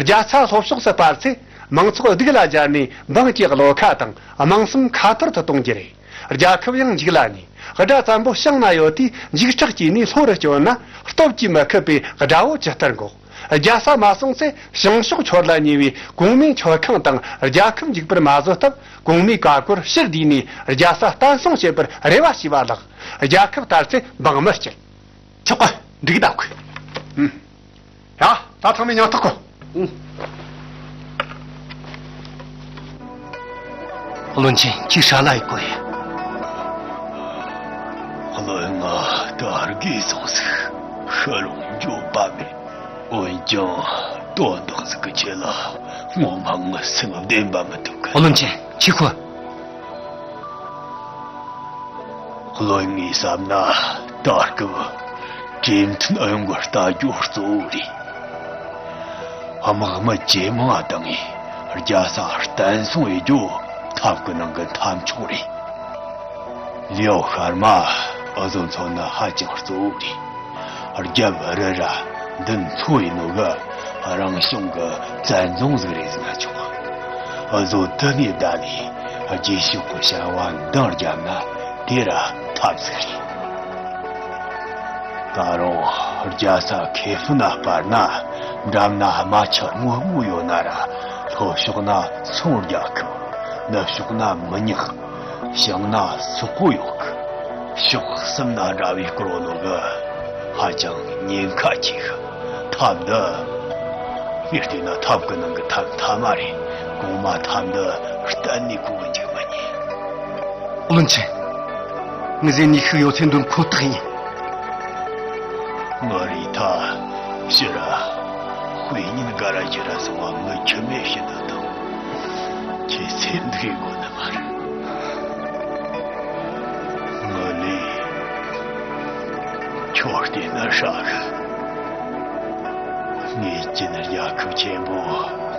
རྒྱལ་ས་ལྷོ་ཕྱོགས་སུ་སྤར་ཚེ། མང་ཚོགས་སྡུག་ལ་སྦྱར་ནས་འབངས་ཀྱི་བློ་ཁ་དང་དམངས་སེམས་ཁ་འཐོར་དུ་གཏོང་རྒྱུ་རེད། རྒྱལ་ཁབ་ཡང་འཇིག་ལ་ཉེ། དགྲ་བཙན་པོ་བྱང་ན་ཡོད་དུས་འཇིགས་སྐྲག་སྐྱེས་ནས་ལྷོ་རུ་སྐྱོད་ན། སྟོབས་ཀྱིས་མི་ཁེབས་པའི་དགྲ་བོ་ཇི་ལྟར་འགོག། རྒྱལ་ས་མ་སྲུང་ཚེ། བྱང་ཕྱོགས་འཆོར་ལ་ཉེ་བའི་གོང་མའི་མཆོད་ཁང་དང་རྒྱལ་ཁབ་འཇིག་པར་མ་བཟོད་སྟབས། གོང་མའི་བཀའ་བཀོད་ཕྱིར་བསྡུས་ནས་རྒྱལ་ས་བརྟན་སྲུང་བྱེད་པར་རེ་བ་ཞུས་པ་ལགས། རྒྱལ་ཁབ་དར་ཚེ་འབངས་མི་སྐྱིད། ཆོག་གི། འགྲིག་གི་ད་གི། ཨུམ། ཡ། ད་ཚང་མས་མིང་ཐོ་བཀོད། ཨུམ། བློན་ཆེན། ཁྱོད་ཧྲ་ལ་ཡི་གོ་ཡ། བློན་ང་དར་གི་སོང་ཟིག། ཤི་རུང་འགྱོད་པ་མེད། འོན་ཀྱང་དོན་དག་ཟིག་གི་ཆེད་ལ་ངོ་མ་ངའི་སེམས་བདེན་པ་མི་ཐུབ་གི། བློན་ཆེན། ཁྱོད་ཁོ། བློན་ངས་བསམ་ན་ད་སྐབས་གྲོས་མཐུན་ཨུ་ཡོན་གྱི་ལྟ་རྒྱུ་གཙོ་བོ་རེད། དམག་མི་ཇེ་མང་བཏང་ངས་རྒྱལ་ས་བརྟན་སྲུང་ཡེད་རྒྱུ་ཐབས་ཀྱི་ནང་གི་ཐབས་མཆོག་རེད། ལིའོ་ཤར་མ་འུ་ཚོ་མཚོན་ན་ཧ་ཅང་གཙོ་བོ་རེད། རྒྱབ་རི་ར་མདུན་མཚོ་ཡིན་ནོ་གི་རང་བྱུང་གི་བཙན་རྫོང་ཟིག་རེད་ཟེར་ན་ཆོག། འུ་ཚོ་དེ་ནས་བསྡད་ནས་རྗེས་ཕྱོགས་ཀྱི་བྱ་བ་འདང་བརྒྱབ་ན་དེ་ར་ཐབས་ཟིག་རེད། ད་རུང་རྒྱལ་ས་ཁེ་ཧྥུ་ན་སྤར་ན་འགྲམ་ན་རྨ་ཆུ་སྔོན་མོ་ཡོད་ན་ར། ལྷོ་ཕྱོགས་ན་སུང་རྒྱལ་ཁབ། ནུབ་ཕྱོགས་ན་མི་ཉག། བྱང་ན་སོག་པོ་ཡོད་གི། ཕྱོགས་གསུམ་ན་འདྲ་བའི་སྐོར་ནོ་གི། ཧ་ཅང་ཉེན་ཁ་ཆེ་གི། ཐབས་འདི། ངས་བལྟས་ན་ཐབས་ཀྱི་ནང་གི་ཐབས་མཐའ་མ་རེད། གོང་མ་ཐབས་འདི་གཏན་ནས་གོ་གི་འཇུག་མི་ཉན། བློན་ཆེན། ངས་ཟིན་ནས་ཤུགས་ཡོད་ཚད་འདོན་ཁོ་ཐག་ཡིན། ང་རེ་ཐ་ཕྱི་ར་དཔེ་ཉིན་ག་ར་ཕྱི་ར་སོང་བ་ངི་ཁྱི་མེད་ཕྱི་ནང་དང་ཁྱེད་སེམས་འདུག་གོ་ནི་མ་རེད། ངི་ལས་ཁྱོད་བལྟས་ན་ཧྲ་གི། ངས་ཅི་ནི་རྒྱལ་ཁབ་ཆེན་པོ་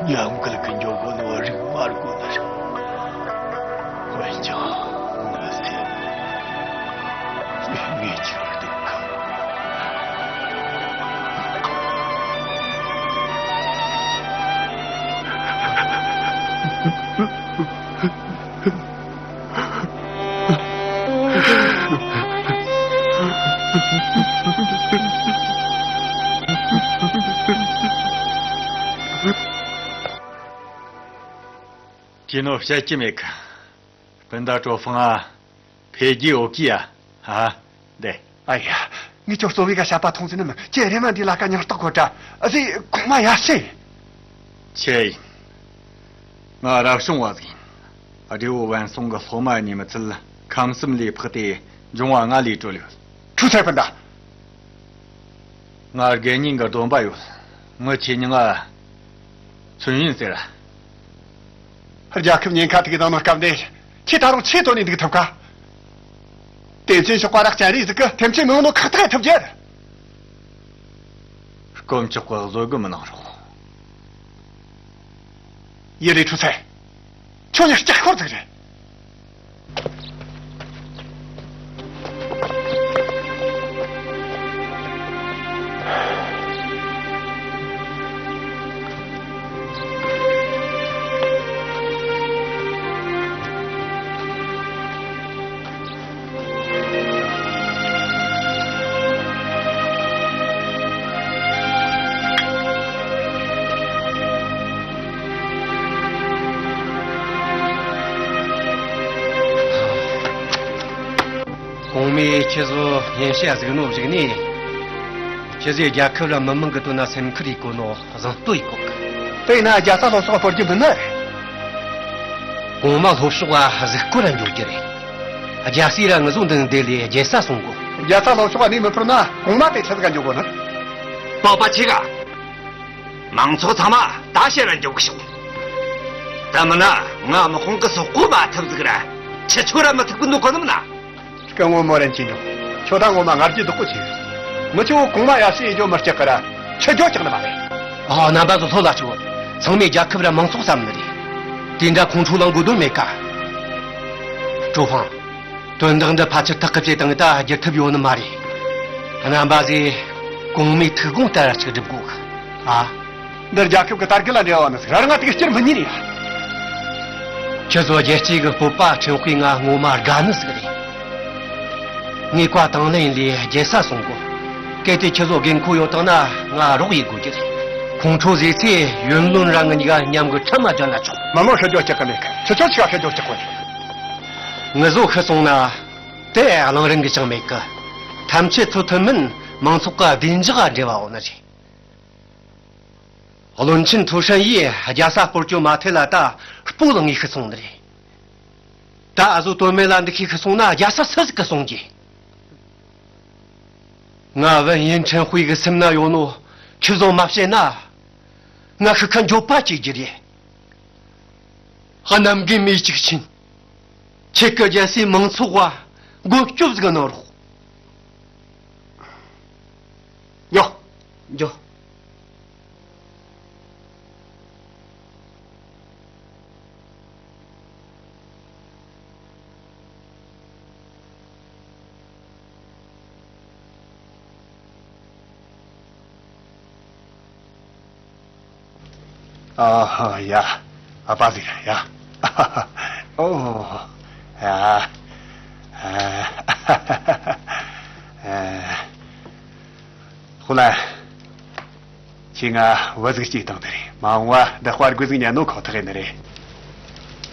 ཉམས་རྒུད་གི་འགྱོ་གོ་ནི་བ་རིག་མ་དགོ་ནི་རེད། འོན་ཀྱང་ངའི་སེམས་ངས་ཁྱེར་འདུག་གམ། ཅི་ནོ་བཤད་ཀྱི་མེད་གི། སྤུན་ཟླ་ཀྲོ་ཧྥང་ཨ། འཕེལ་རྒྱས་འོ་ཀི་ཡ། ཨ། འདི། ཨ་ཡ། ངས་ཁྱོད་གཙོ་བོའི་ག་བཤད་པ་མཐོང་ཟིན་ནམ། ཁྱེད་རེ་མ་འདི་ལ་ཀ་ཉག་རྟགས་གོ་དྲ། ཨ་ཟི་གོང་མ་ཡ་སེ། ཆེ་ཡིན། ང་རབ་བྱུང་བ་ཟིག་ཡིན། སྒྲེ་བོ་བན་སོང་གི་སློབ་མ་ནས་མི་ཚད་ཁམས་གསུམ་ལས་འཕགས་ཏེ་འབྱུང་བ་ལྔ་ལས་གྲོལ་ཡོད། ཁྱོད་ཚད་པ་འདྲ། ང་དགེ་བསྙེན་གྱི་སྡོམ་པ་ཡོད། ངི་ཆེ་མྱིང་ང་ཚུན་ཡིན་ཟེར། རྒྱལ་ཁབ་ཉེན་ཁ་ཐུག་གི་ནང་ནང་སྐབས་འདི། ཁྱེད་ད་རུང་ཆེ་དོ་ནས་འདུག་ཐུབ་ག། དེ་ཚོའི་ཞོགས་པ་རག་ཅན་རིག་ཟིག་གི་ཐེམ་ཆེན་མི་ཡོང་ནོ་ཁག་ཐག་ཐུབ་རྒྱུ། དཀོན་མཆོག་གི་བཟོ་གི་མི་གནང་རོགས། ཡེ་རེ་ཁྲུ་ཚེ། ཁྱོད་ཉིད་ལྕགས་ཤོར་ཟིག་རེད། ཁྱེད་ཚོ་ཡན་ཤ་གཟིགས་ནོ་གཞིགས་ནས། ཁྱེད་ཚོས་རྒྱལ་ཁབ་ར་མི་མང་གི་དོན་ན་སེམས་ཁུར་ཡེད་གོ་ནོ་བཟང་བསྟོད་ཡེད་གོ་གི། དེས་ན་རྒྱལ་ས་ལྷོ་ཕྱོགས་སྤོར་རྒྱུ་མིན་ནི། གོང་མ་ལྷོ་ཕྱོགས་ལ་གཟིགས་སྐོར་ར་འགྱོ་རྒྱུ་རེད། རྒྱལ་སྲས་ར་ངུ་ཟོ་འདི་འདི་ལས་རྒྱལ་ས་སོང་གོ། རྒྱལ་ས་ལྷོ་ཕྱོགས་ནས་མི་འཕུར་ན་གོང་མ་དེ་ཆི་ཟིག་ག་འགྱོ་གོ་ནི། པགས་པ་ཆེ་ག། མང་ཚོགས་ཚང་མ་ད་ཕྱིར་ར་འགྱོ་གི་ཤོག། ད་མིན་ན་ང་དམག་དཔུང་གི་སོག་པོ་མ་ཐུབ་ཟིག་ར་ཁྱེད་ཚོ་ར་མི་ཐུབ་གི་འདུག་གོ་ནི་མིན་ན། སྐུ་ངོ་མོ་རིན་ཆེན་ལགས། ཁྱོད་ད་ངོ་མ་ང་རྒྱལ་སྡུག་པོ་ཆེ། ངི་ཆོ་གོང་མ་ཡར་ཞུ་ཡེ་རྒྱུ་མི་སྐྲག་གི་ར་ཁྱེད་རྒྱུ་སྐྲག་ནི་མ་རེད། ཨ། རྣམ་པ་ཚོ་ལྷོད་ལ་ཆུག། ཚང་མས་རྒྱལ་ཁབ་ར་མང་ཚོགས་བསམ་ནི་རེད། དེ་འདྲ་ཁོང་ཁྲོ་ལངས་དགོས་དོན་མེད་ཀ། ཀྲོ་ཧྥང་། དོན་དག་འདི་ཕལ་ཆེར་ཐག་གི་བཅད་བཏང་ད་བསྒྱུར་ཐུབ་ཡོད་ནི་མ་རེད། རྣམ་པ་ཚོས་གོང་མའི་ཐུགས་དགོངས་ལྟར་ཅིག་སྒྲུབ་དགོས་གི། ཨ། འདིར་རྒྱལ་ཁབ་ཀྱི་དར་རྒུད་ལ་འབྲེལ་བ་ནི་ཟིག་ར་རང་ང་དེ་གི་སྐྱུར་མི་ཉན་ཡ། ཁྱེད་ཚོ་རྒྱལ་གཅེས་ཀྱི་སྤོབས་པ་ཕྲེང་དཔེ་ང་ངོ་མ་དགའ་ནི་ཟིག་རེད། ངས་བཀའ་དང་ལེན་ལས་རྒྱལ་ས་སོང་གོ། གལ་ཏེ་ཁྱེད་ཚོ་དགོས་མཁོ་ཡོད་དང་ན་ང་རོགས་ཡེད་དགོས་ཀྱི་རེད། ཁོང་ཁྲོ་ཟེར་ཚེ་ཡུན་ལོན་ར་ང་གཉིས་ཀ་མཉམ་གི་ཁྲམ་མ་སྦྱར་ན་ཆོག། མི་མོ་ཧྲི་རྒྱུ་སྐྲག་གི་མེད་གི། ཁྱེད་ཚོ་ཆི་ག་ཧྲི་རྒྱུ་སྐྲག་གོ་རེད། ངུ་ཟོ་ཤི་སོང་ན་དེ་གླེང་རིན་གི་ཅང་མེད་གི། ཐམས་ཅད་ཚོ་ཐུན་མིན་མང་ཚོགས་ཀ་བདེ་འཇགས་འབྲེལ་བ་འོ་ནི་རེད། བློན་ཆེན་ཐུའུ་ཧྲན་ཡིས་རྒྱལ་ས་སྤོར་རྒྱུ་མ་ཐེ་ལ་ད་སྤོ་ལངས་ངེས་ཤི་སོང་ནི་རེད། ད་ཨ་ཟོ་དོན་མེད་ལ་འདི་ཤི་ཤི་སོང་ན་རྒྱལ་ས་སུ་ཟིག་གི་སོང་རྒྱུ། ང་ཝན་ཡན་ཁྲེན་ཧུའེ་གི་སེམས་ན་ཡོད་ནོ་ཁྱེད་ཚོ་མ་བཤད་ན། ང་ཤི་ཁ་འགྱོད་པ་སྐྱེ་རྒྱུ་རེད། གནམ་གི་མེ་གཅིག་ཕྱིན། ཁྱེད་ཀྱི་རྒྱལ་སའི་མང་ཚོགས་བ་མགོན་སྐྱོབ་ཟིག་གནང་རོགས། ཡོ། འགྱོ། ཨ་ཧ་ཡ། ཨ་ཕ་ཟིག་ཡ། ཨོ། ཨ། ཨ། ཧུ་ལན། ཁྱེད་ང་བུ་ཟིག་སྐྱེས་བཏང་དེ་རེད། མ་འོངས་བ་འདི་དཔའ་རྒོད་ཟིག་ཉན་ནོ་ཁོ་ཐག་ཡིན་ནི་རེད།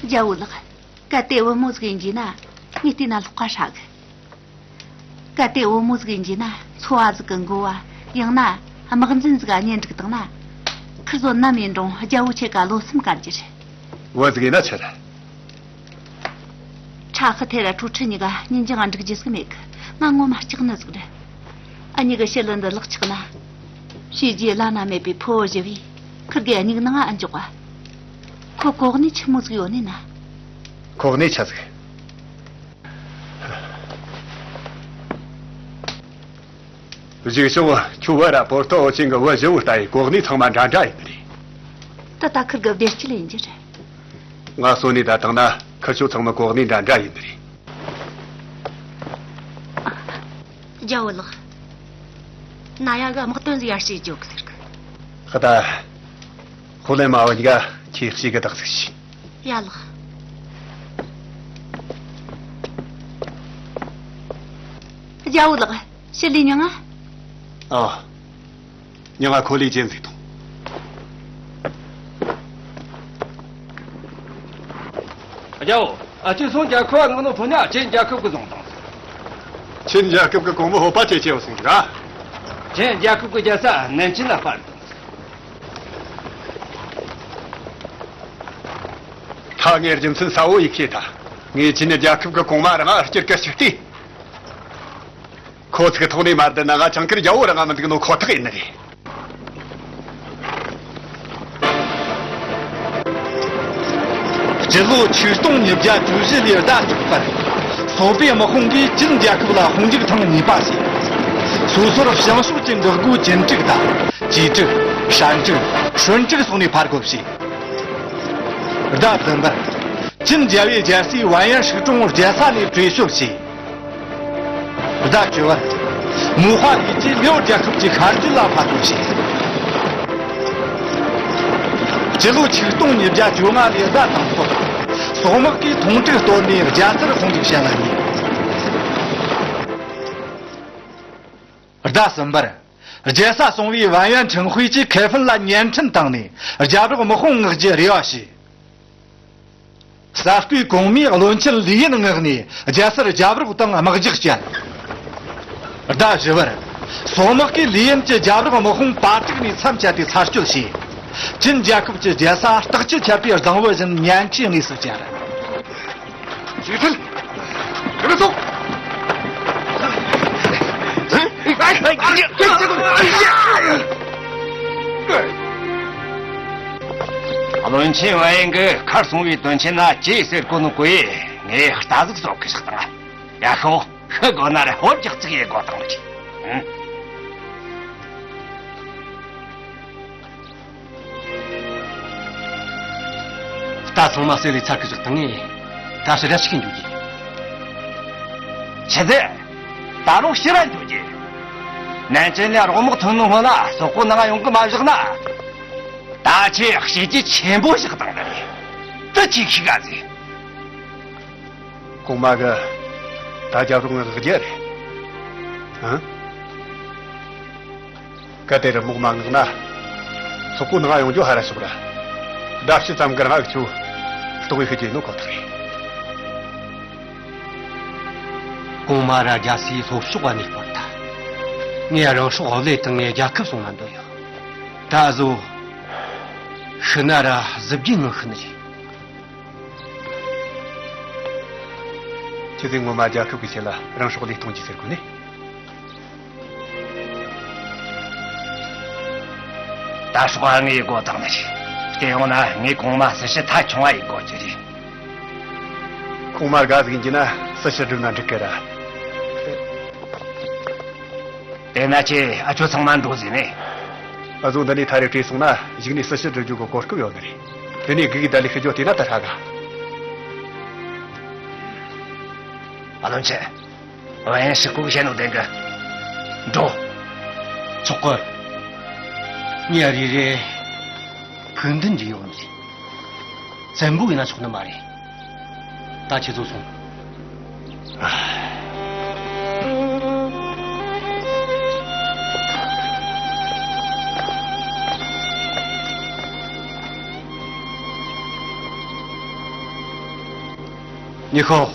རྒྱལ་བོ་ལགས། གལ་ཏེ་བུ་མོ་ཟིག་ཡིན་རྒྱུ་ན་ངས་བལྟས་ན་ལྷག་པ་ཧྲ་གི། གལ་ཏེ་བུ་མོ་ཟིག་ཡིན་རྒྱུ་ན་འཚོ་བ་ཟིག་གི་འགོ་བ། ཡང་ན་དམག་འཛིན་ཟིག་ག་གཉེན་སྒྲིག་བཏང་ན། ཁིར་ཚོ་ནམ་ཡིན་རུང་རྒྱལ་བོ་ཁྱེད་ཀ་བློ་སེམས་དཀར་རྒྱུ་རེད། བུ་ཟིག་ཡིན་ན་ཆི་རེད། ཁྲ་ཧི་ཐེ་ར་ཁྲོ་ཁྲི་གཉིས་ཀ་ཉིན་རྒྱང་འགྲིག་རྒྱུ་ཟིག་མེད་གི། ང་ངོ་མ་སྐྲག་ནི་ཟིག་རེད། ཨ་མྱེས་གི་ཞི་ལི་འདི་ལག་ཆགས་ན། བྱས་རྗེས་བླ་ན་མེད་པའི་ཕུ་བོ་བཞི་བས་ཁིར་གི་མྱིག་ནང་ང་ཨ་འཇོག་པ། ཁོ་གོ་གནས་ཆི་མོ་ཟིག་ཡོད་ནི་ན། གོ་གནས་ཆི་ཟིག། གཞུག་ཕྱོགས་ཁྱོད་བུ་ར་པོ་ཏོ་ཨོ་ཆིང་གི་བུ་བཞི་བོ་ལྟ་ཡི་གོ་གནས་ཚང་མ་འདྲ་འདྲ་ཡིན་ནི་རེད། ད་ལྟ་ཁིར་གི་བདེ་སྐྱིད་ཡིན་རྒྱུ་རེད། ང་གསོན་ནས་ད་བཏང་ན་ཁི་ཆོ་ཚང་མ་གོ་གནས་འདྲ་འདྲ་ཡིན་ནི་རེད། རྒྱལ་བོ་ལགས། ན་ཡ་གི་དམག་དོན་ཟིག་ཡར་ཞུ་རྒྱུ་ཟེར་གི། ཧ་ད། ཧུ་ལེན་མ་བ་གཉིས་ཀ་ཁྱེད་ཞིག་གི་བདག་ཟིག་ཞིག། ཡ་ལགས། རྒྱལ་བོ་ལགས། ཞི་ལི་མྱིང་ང་། ཨ། མྱིང་ང་ཁོ་ལི་ཅན་ཟིག་དང་། རྒྱལ་བོ། ཨ། ཅི་སོང་རྒྱལ་ཁབ་ང་ནོ་ཕོ་ཉ་ཆིན་རྒྱལ་ཁབ་ཀྱི་བཟུང་དང་། ཆིན་རྒྱལ་ཁབ་ཀྱི་གོང་མ་ཧོ་པ་ཆེ་ཆེ་བ་སོང་ར། ཆིན་རྒྱལ་ཁབ་ཀྱི་རྒྱལ་ས་ནན་ཅིན་ལ་སྤར་དང་། ད་ངས་རྒྱུ་མཚན་གསལ་བོ་ཡིག་བཤད་ད། ངས་ཆིན་རྒྱལ་ཁབ་ཀྱི་གོང་མ་རང་ང་སྐྱུར་གི་ཞིག་སྟེ། ཁོ་ཚིག་ཐོག་ནས་མ་བསྡད་ན་ང་ཆང་ཁེར་རྒྱལ་བོ་རང་ང་མི་འདུག་ནོ་ཁོ་ཐག་ཡིན་ནི་རེད། སྤྱི་ལོ་ཆིག་སྟོང་ཉིས་བརྒྱ་བཅུ་བཞི་ལོའི་ཟླ་དྲུག་པར། སོག་པོའི་དམག་དཔུང་གིས་ཅིན་རྒྱལ་ཁབ་ལ་དཔུང་འཇུག་ཐེངས་གཉིས་པ་བྱས། སོ་སོར་བྱང་ཕྱོགས་ཀྱི་འགག་སྒོ་ཅིན་ཀྲིག་དང་། ཅི་ཀྲིག་ཧྲན་ཀྲིག་ཧྲུན་ཀྲིག་སོགས་ནས་ཕར་རྒོལ་བྱས། ཟླ་བདུན་པར། ཅིན་རྒྱལ་བོའི་རྒྱལ་སྲས་ཝན་ཡན་ཧྲིག་ཀྲུང་རྒྱལ་ས་ནས་བྲོས་བྱོལ་བྱས། ཟླ་བཅུ་པར། མུའུ་ཧྭ་ལི་ཅིས་ལེའོ་རྒྱལ་ཁབ་ཀྱི་ཤར་རྒྱུད་ལ་ཕར་རྒོལ་བྱས། སྤྱི་ལོ་ཆིག་སྟོང་ཉིས་བརྒྱ་བཅོ་ལྔ་ལོའི་ཟླ་དང་པོར། སོག་དམག་གིས་ཐོང་ཀྲིག་གཏོར་ནས་རྒྱལ་སར་དཔུང་འཇུག་བྱེད་ལ་ཉེ། ཟླ་གསུམ་པར། རྒྱལ་ས་སུང་ཝེ་ཝན་ཡན་ཁྲིན་ཧུའེ་ཀྱིས་ཁེ་ཕན་ལ་བརྙན་འཕྲིན་བཏང་ནས་རྒྱབ་རོགས་དམག་དཔུང་མངགས་རྒྱུའི་རེ་བ་བྱས། གསར་བསྐོས་གོང་མས་བློན་ཆེན་ལི་ཡིན་མངགས་ནས་རྒྱལ་སར་རྒྱབ་རོགས་དང་དམག་རྒྱགས་བསྐྱལ། ཟླ་བཞི་པར། སོག་དམག་གིས་ལི་ཡན་གྱི་རྒྱབ་རོགས་དམག་དཔུང་པ་ཀྲིག་ནས་མཚམས་བཅད་དེ་ཚར་གཅོད་བྱས། ཅིན་རྒྱལ་ཁབ་ཀྱི་རྒྱལ་ས་སྟག་ཅུ་ཆད་པའི་གཙང་བོ་བཞིན་ཉེན་ཁའི་གནས་སུ་གྱར། ཅི་ཐལ། ཁྱོད་ཚོ། བློན་ཆེན་ཝེ་ཡན་གྱིས་ཁར་སོང་བའི་དོན་ཆེན་ན་ཅི་ཟེར་གོ་ནོ་གོ་ཡེ། ངས་རྟ་ཟིག་གསོ་གི་ཞིག་དང་། ཡ་ཤོ། ཤི་དགོས་ན་ར་ཧོར་རྒྱག་ཚིག་ཡེ་དགོས་དང་ལ་ཅི། ཨང་། རྟ་ཚང་མ་བསད་ལས་ཚར་གི་བཞག་དང་ངས་ད་ཕྱི་ར་ཆིག་གི་འཇུག་གི། ཆི་ཟེར། ད་རུང་ཕྱི་ར་འཇུག་གི། ནན་ཅན་ལ་རོགས་དམག་ཐོན་ནོ་སྔོན་ལ་སོག་པོ་ནང་ཡོང་གི་མ་བཞག་ན། ད་ཁྱེད་བྱས་རྗེས་ཆེན་པོ་བཞག་དང་ལ་ཅི། ད་ཅི་ཤི་ག་ཟེ། གོང་མ་གི་ད་རྒྱབ་རོགས་ངག་རྒྱུ་རེད། ཨང་། གལ་ཏེ་རི་མོག་མ་མངགས་ན། སོག་པོ་ནང་ཡོང་རྒྱུ་ཧ་ར་ཤོག་ར། ཟླ་ཕྱེད་ཙམ་གི་རིང་ཨ་ཁྱོད་ལྟོགས་ཡི་ཤི་རྒྱུ་ཡིན་ནོ་ཁོ་ཐག་རེད། གོང་མ་ར་རྒྱལ་སའི་ལྷོ་ཕྱོགས་ནས་སྤོར་ཐལ། ངས་རང་སྲོག་བློས་བཏང་ངས་རྒྱལ་ཁབ་སྲུང་ན་འདོད་ཡོད། ད་གཟོད་ཤི་ན་ར་གཟི་བརྗིད་ངང་ཤི་ནི་རེད། ཁྱེད་ཚོས་ངོ་མ་རྒྱལ་ཁབ་ཀྱི་ཆེད་ལ་རང་སྲོག་བློས་གཏོང་རྒྱུ་ཟེར་གོ་ནི། ད་སྲོག་ཨ་ངའི་སྒོ་དང་ནི་རེད། བལྟས་ཡོང་ན་ངའི་གོང་མ་སྲི་ཞུ་མཐའ་འཁྱོངས་བ་ཡི་སྒོ་ཀྱི་རེད། གོང་མ་དགའ་ཟིག་ཡིན་གྱི་ན་སྲི་ཞུ་སྒྲུབ་ན་འགྲིག་གི་ར། དེ་ན་ཁྱེད་ཨ་ཆོ་ཚང་མ་འགྲོ་ཟིན་ནས། ཨ་ཟོ་འདི་ནས་ཐ་རེ་བྲོས་སོང་ན་གཞུག་ནས་སྲི་ཞུ་སྒྲུབ་རྒྱུ་གི་གོ་སྐབས་ཡོད་ནི་རེད། དེ་ནས་སྒུག་གི་ད་ལས་ཤི་རྒྱུ་དེ་ན་ད་ཧྲ་ག། ཨ་བློན་ཆེན། ཝེ་ཡན་ཧྲི་ཀུ་བཤད་ནོ་བདེན་གི། འགྲོ། ཆོག་གི། ངས་རེ་རེ་ཕུགས་འདུན་གྱི་ཡོང་ནི་རེད། བཙན་པོ་ཡིན་ན་ཆོག་ནི་མ་རེད། ད་ཁྱེད་ཚོ་སོང་། ཉི་ཤོ།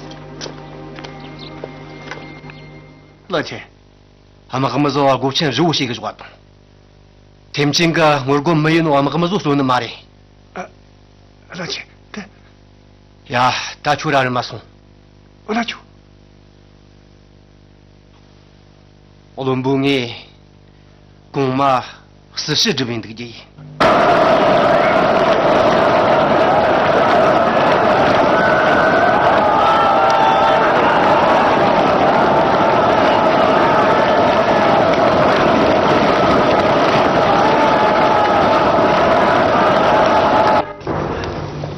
བློན་ཆེན། དམག་མི་ཚོ་སྒོ་ཆེན་རི་བོ་ཞིག་གི་ཞོག་དང་། ཐེམ་ཆེན་གྱི་ངོ་རྒོལ་མི་ཡིན་ནོ་དམག་མི་ཚོ་གསོད་ནི་མ་རེད། ཨ། བློན་ཆེན། དེ། ཡ། ད་ཁྱོད་ར་རི་མ་སོང་། བློན་ཆེན། བློན་པོ་ངས་གོང་མ་སྲི་ཞུ་སྒྲུབ་ཡིན་འདུག་རྒྱུ་ཡིན།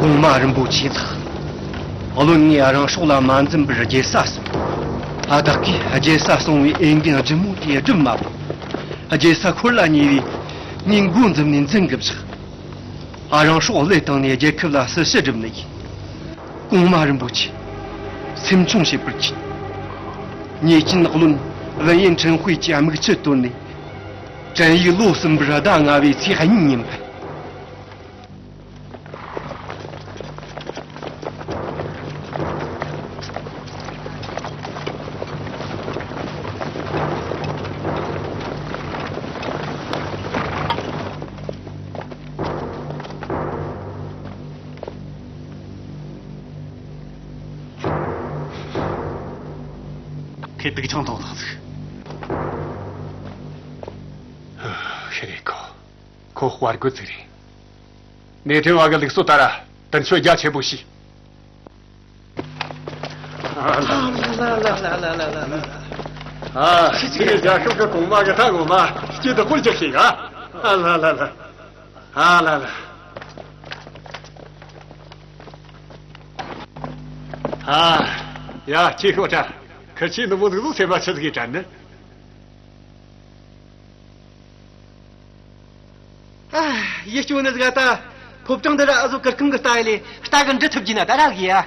གོང་མ་རིན་པོ་ཆེ་ལགས། བློན་ངས་རང་སྲོག་ལ་མ་འཛེམ་པར་རྒྱལ་ས་སོང་། ཨ། བདག་གིས་རྒྱལ་ས་སོང་བའི་འོས་འགན་ལྗིད་མོ་དེ་སྒྲུབ་མ་དགོས། རྒྱལ་ས་ཁོར་ལ་ཉེ་བས་ངས་འགོ་འཛིན་ནས་འཛིན་གི་བཞག། ཨ། རང་སྲོག་བློས་བཏང་ནས་རྒྱལ་ཁབ་ལ་སྲི་ཞུ་སྒྲུབ་ནི་ཡིན། གོང་མ་རིན་པོ་ཆེ། སེམས་ཆུང་བྱེད་པར་གྱིས། ཉེས་ཅན་བློན་ཝེ་ཡན་ཁྲིན་ཧུའེ་གྱི་མིག་ཆུ་བཏོན་ནས། བྲན་ཡིག་ལོ་གསུམ་པར་ཟླ་ལྔ་བའི་ཚེས་གཉིས་ཉིན་ཕུལ། ཁོས་སྡུག་ཅག་མཐོང་ཐག་ཟིག། ཤི་རེ་ཁོ། ཁོ་དཔའ་རྒོད་ཅིག་རེད། ནེ་ཐན་བ་གི་ལུགས་སྲོལ་ལྟར་དུར་མཆོད་རྒྱ་ཆེན་པོ་བྱས། ཨ། ཁྱེད་རྒྱལ་ཁབ་ཀྱི་གོང་མ་གི་ད་ངོ་མ་སྐྱིད་སྡུག་པོར་རྒྱག་ཤེས་ག། ཨ་ལ་ལ་ལ། ཨ་ལ་ལ། ཨ། ཡ། ཁྱེད་ཤོག་དྲ། ཁིར་ཆོས་ནུ་མོ་ལུག་ལུག་སེམས་པ་ཆི་ཟིག་གིས་དྲན་ནི། ཨ། ཡིད་སྐྱོ་ནི་ཟིག་ཨ། ད་ཕོ་བྲང་འདི་ར་ཨ་ཟོ་གུར་ཁང་གི་ལྟ་ཡི་ལས་རྟ་གི་འདྲི་ཐུབ་རྒྱུ་ན་ད་རག་གི་ཡ། ཨེ།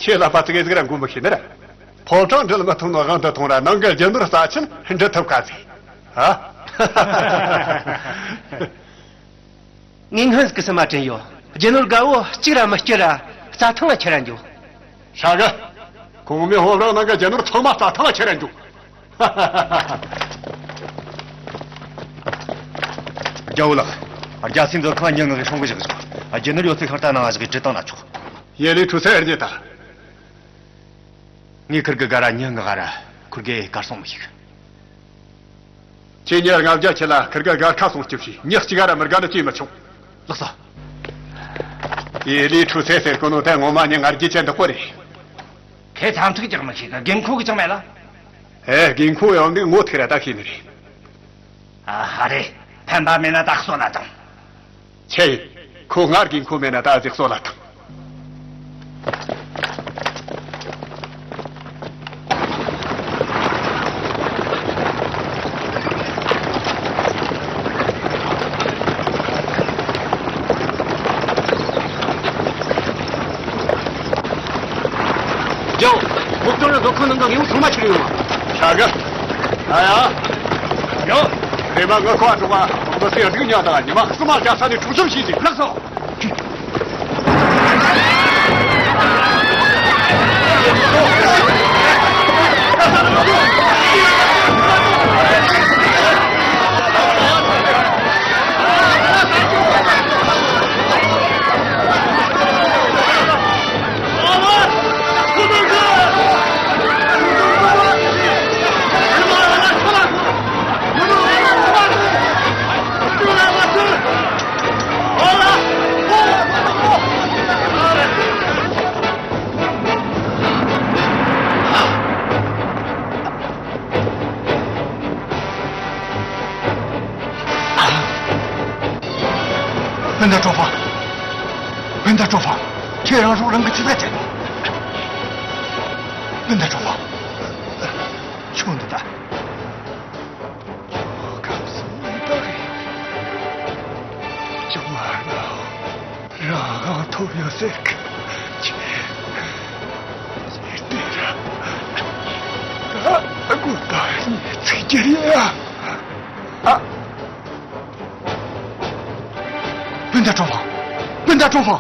ཁྱེད་ལ་པ་ཙི་གེ་ཟིག་ར་མགོ་མི་ཤེས་ནི་ར། ཕོ་བྲང་འདྲི་ལ་མི་ཐུབ་ནོ་དབང་དུ་ཐོང་ར་ནང་གི་རྒྱུ་ནོར་རྩ་ཆེན་འདྲི་ཐུབ་ག་ཟིག། ཨ། ངས་སྔོན་ཟིག་གི་སེམས་མ་དྲན་ཡོད། རྒྱུ་ནོར་དགའ་བོ་གཅིག་ར་མི་སྐྱུར་ར་རྩྭ་ཐང་ལ་ཁྱེར་ར་འགྱོ། ཧྲ་གི། གོང་མའི་ཕོ་བྲང་ནང་གི་རྒྱུ་ནོར་ཚང་མ་རྩྭ་ཐང་ལ་ཁྱེར་ར་འགྱོ། རྒྱལ་བོ་ལགས། རྒྱལ་སྲིད་མཛོད་ཁང་ཉིན་ངག་གི་སྲུང་གི་བཞག་ཆོག་རྒྱུ་ནོར་ཡོད་ཚད་ཤིང་རྟ་ནང་བཞག་གི་བྲིས་བཏང་ན་ཆོག་ཡེ་ལི་ཁྲུ་ཚེ་རྙེད་ད། ངས་ཁིར་གི་སྒར་ར་ཉིན་ངག་ར་ཁུར་གེ་གར་སོང་མི་ཤིག་ཁྱེད་ཉིན་ལྔ་བརྒྱ་ཁྱེད་ལ་ཁིར་གི་སྒར་ཁ་སྲུང་སྐྱོབ་བྱས། ཉག་གཅིག་ག་ར་མི་དགའ་ནི་བྱས་མི་ཆོག་ལགས་སོ། ཡེ་ལི་ཁྲུ་ཚེ་ཟེར་གོ་ནོ་དེ་ངོ་མ་ཉིན་ང་རྒྱལ་ཅན་འདི་ཀོ་རེད། ཁོས་ཚ་ཚིག་ཅང་མི་ཤེས་གི། དགོས་མཁོ་གི་ཅང་མེད་ལ། ཨེ། དགོས་མཁོ་ཡོང་གི་ངོ་ཐུག་ར་ད་ཤེས་ནི་རེད། ཨ་ཧ་རེ། ཕན་པ་མེད་ན་ད་གསོད་ལ་བཏང་། ཆེ་ཡིན། ཁོ་ང་དགོས་མཁོ་མེད་ན་ད་ཟིག་གསོད་ལ་བཏང་། རྒྱལ་བོ། སློབ་སྟོན་ར་བཟོ་ཁང་ནང་གི་དངོས་པོ་ཚང་མ་ཁྱེར་ཡོང་བ། ཆ་ག་ཨ་ཡ། ཡོ། རེ་མ་ངོ་ཁོ་ཨ་འགྲོ་བ། མི་སེར་སྡུག་ཉག་དང་ཉི་མ་གསུམ་མ་རྒྱ་ས་ནས་འཕྲོག་བཅོམ་བྱས་ཟིག་ལགས་སོ། སྤུན་ཟླ་གྲོགས་པོ། སྤུན་ཟླ་གྲོགས་པོ། ཁྱེད་རང་སྲོག་རང་གིས་ཆི་ཟ་བྱེད། སྤུན་ཟླ་གྲོགས་པོ། ཁྱོད་འདི་ལྟ། ཁྱོད་སྐབས་སུ་མི་འདུག་རེད། ཁྱོད་མ་རང་རང་དབང་ཐོབ་ཡོད་ཟེར་གི། ཁྱེད་ཁྱེད་དེ་ར་ད་དགོས་ད་ཉེས་ཚིག་གྱི་རེད་ཨ། ཨ། སྤུན་ཟླ་གྲོགས་པོ། སྤུན་ཟླ་གྲོགས་པོ།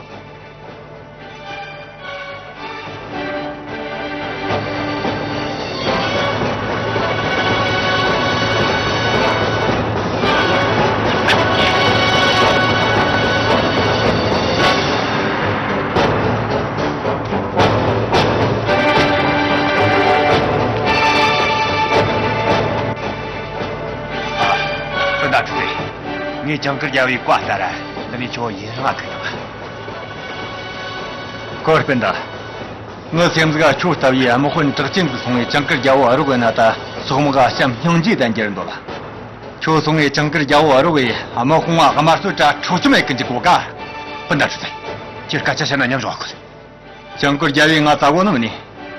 སྤུན་ཟླ་ཁྲི་ཚེ། ངས་ཇིང་གིར་རྒྱལ་བོའི་བཀའ་ལྟར་འདི་ནས་ཁྱོད་ཡུན་རིང་ང་ཐུག་ཐུབ། ཀོ་སྤུན་ཟླ། ངའི་སེམས་ཟིག་ཁྱོད་ལྟ་བུའི་དམག་དཔོན་གྲགས་ཅན་ཟིག་སོང་བས་ཇིང་གིར་རྒྱལ་བོ་ཨ་རོགས་ཡིན་ན་ད་སོག་དམག་ག་བྱམས་སྙིང་རྗེ་ལྡན་རྒྱུ་རེད་འདོད་ལ། ཁྱོད་སོང་བས་ཇིང་གིར་རྒྱལ་བོ་ཨ་རོགས་ཡིས་དམག་དཔུང་བ་དམར་གསོད་དྲ་འཕྲོག་བཅོམ་ཡེ་གི་འཇུག་གོ་ག་སྤུན་ཟླ་ཁྲི་ཚེ། ཁྱེད་སྐད་ཆ་བཤད་ན་ཉམས་བཞག་གི། ཇིང་གིར་རྒྱལ་བོས་ང་བཙལ་གོ་ནི་མིན་ནི།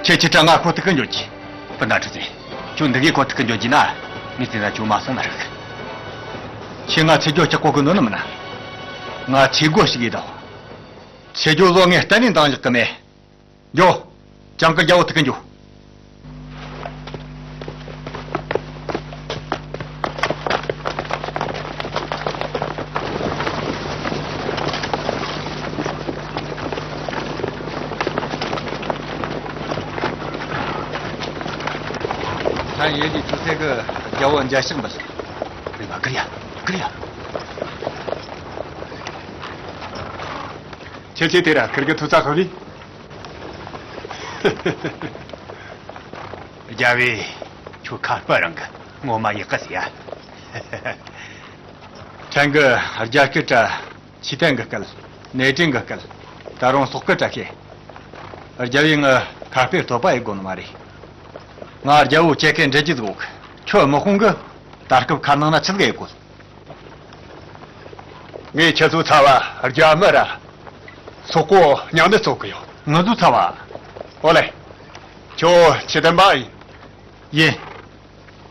ཁྱེད་ཁྱེད་དྲ་ང་ཁོ་ཐུག་གི་འགྱོ་རྒྱུ། སྤུན་ཟླ་ཁྲི་ཚེ། ཁྱོད་འདི་གས་ཁོ་ཐུག་གི་འགྱོ་རྒྱུ་ན། ངས་བཙལ་ན་ཁྱོད་མ་སོང་ན་རག་གི། ཁྱེད་ང་ཚེ་སྒྲོ་སྐྱག་གོ་གི་འདོད་ནི་མིན་ན། ང་ཚེ་སྒོ་ཞིག་ཡིན་དང་། ཚེ་སྒོ་བཟོ་ངས་གཏན་ནས་འདང་བཞག་གི་མེད། འགྱོ། ཇིང་གིར་རྒྱལ་བོ་ཐུག་གི་འགྱོ། ད་ཡེ་ལི་ཁྲུ་ཚེ་གིས་རྒྱལ་བོ་མཇལ་ཕྱག་འབུལ། རེ་བ་གི་ཡ། གི་ཡ། ཁྱེད་ཀྱིས་དེ་ར་ཁིར་གི་ཐུགས་ཚ་ཁོ་ལི། རྒྱལ་བོས་ཁྱོད་ཁ་སྤུ་རིང་གི། ངོ་མ་ཡག་གི་ཟེར་ཡ། ཕྲན་གྱིས་རྒྱ་སྐད་དྲ་ཆི་ཐན་གྱི་སྐད། ནེ་ཀྲིན་གྱི་སྐད། ད་རུང་སོག་སྐད་དྲ་ཤེས། རྒྱལ་བོས་ངའི་ཁ་དཔེ་བསྟོད་པ་ཡེ་དགོས་ནི་མ་རེད། ང་རྒྱལ་བོ་ཁྱེད་ཀྱི་འདྲི་རྒྱུ་ཟིག་ཡོད་གི། ཁྱོད་དམག་དཔུང་གིས་ད་སྐབས་ཁ་ནང་ན་ཆི་ཟིག་ཡེ་དགོས། ངས་ཁྱེད་ཚོའི་ཚབ་བ་རྒྱ་མི་ར་སོག་པོ་མཉམ་དུ་བཙལ་གི་ཡོད། ང་ཚོའི་ཚབ་བ། ཨོ་ལེ། ཁྱོད་ཆི་ཐན་པ་ཡིན། ཡིན།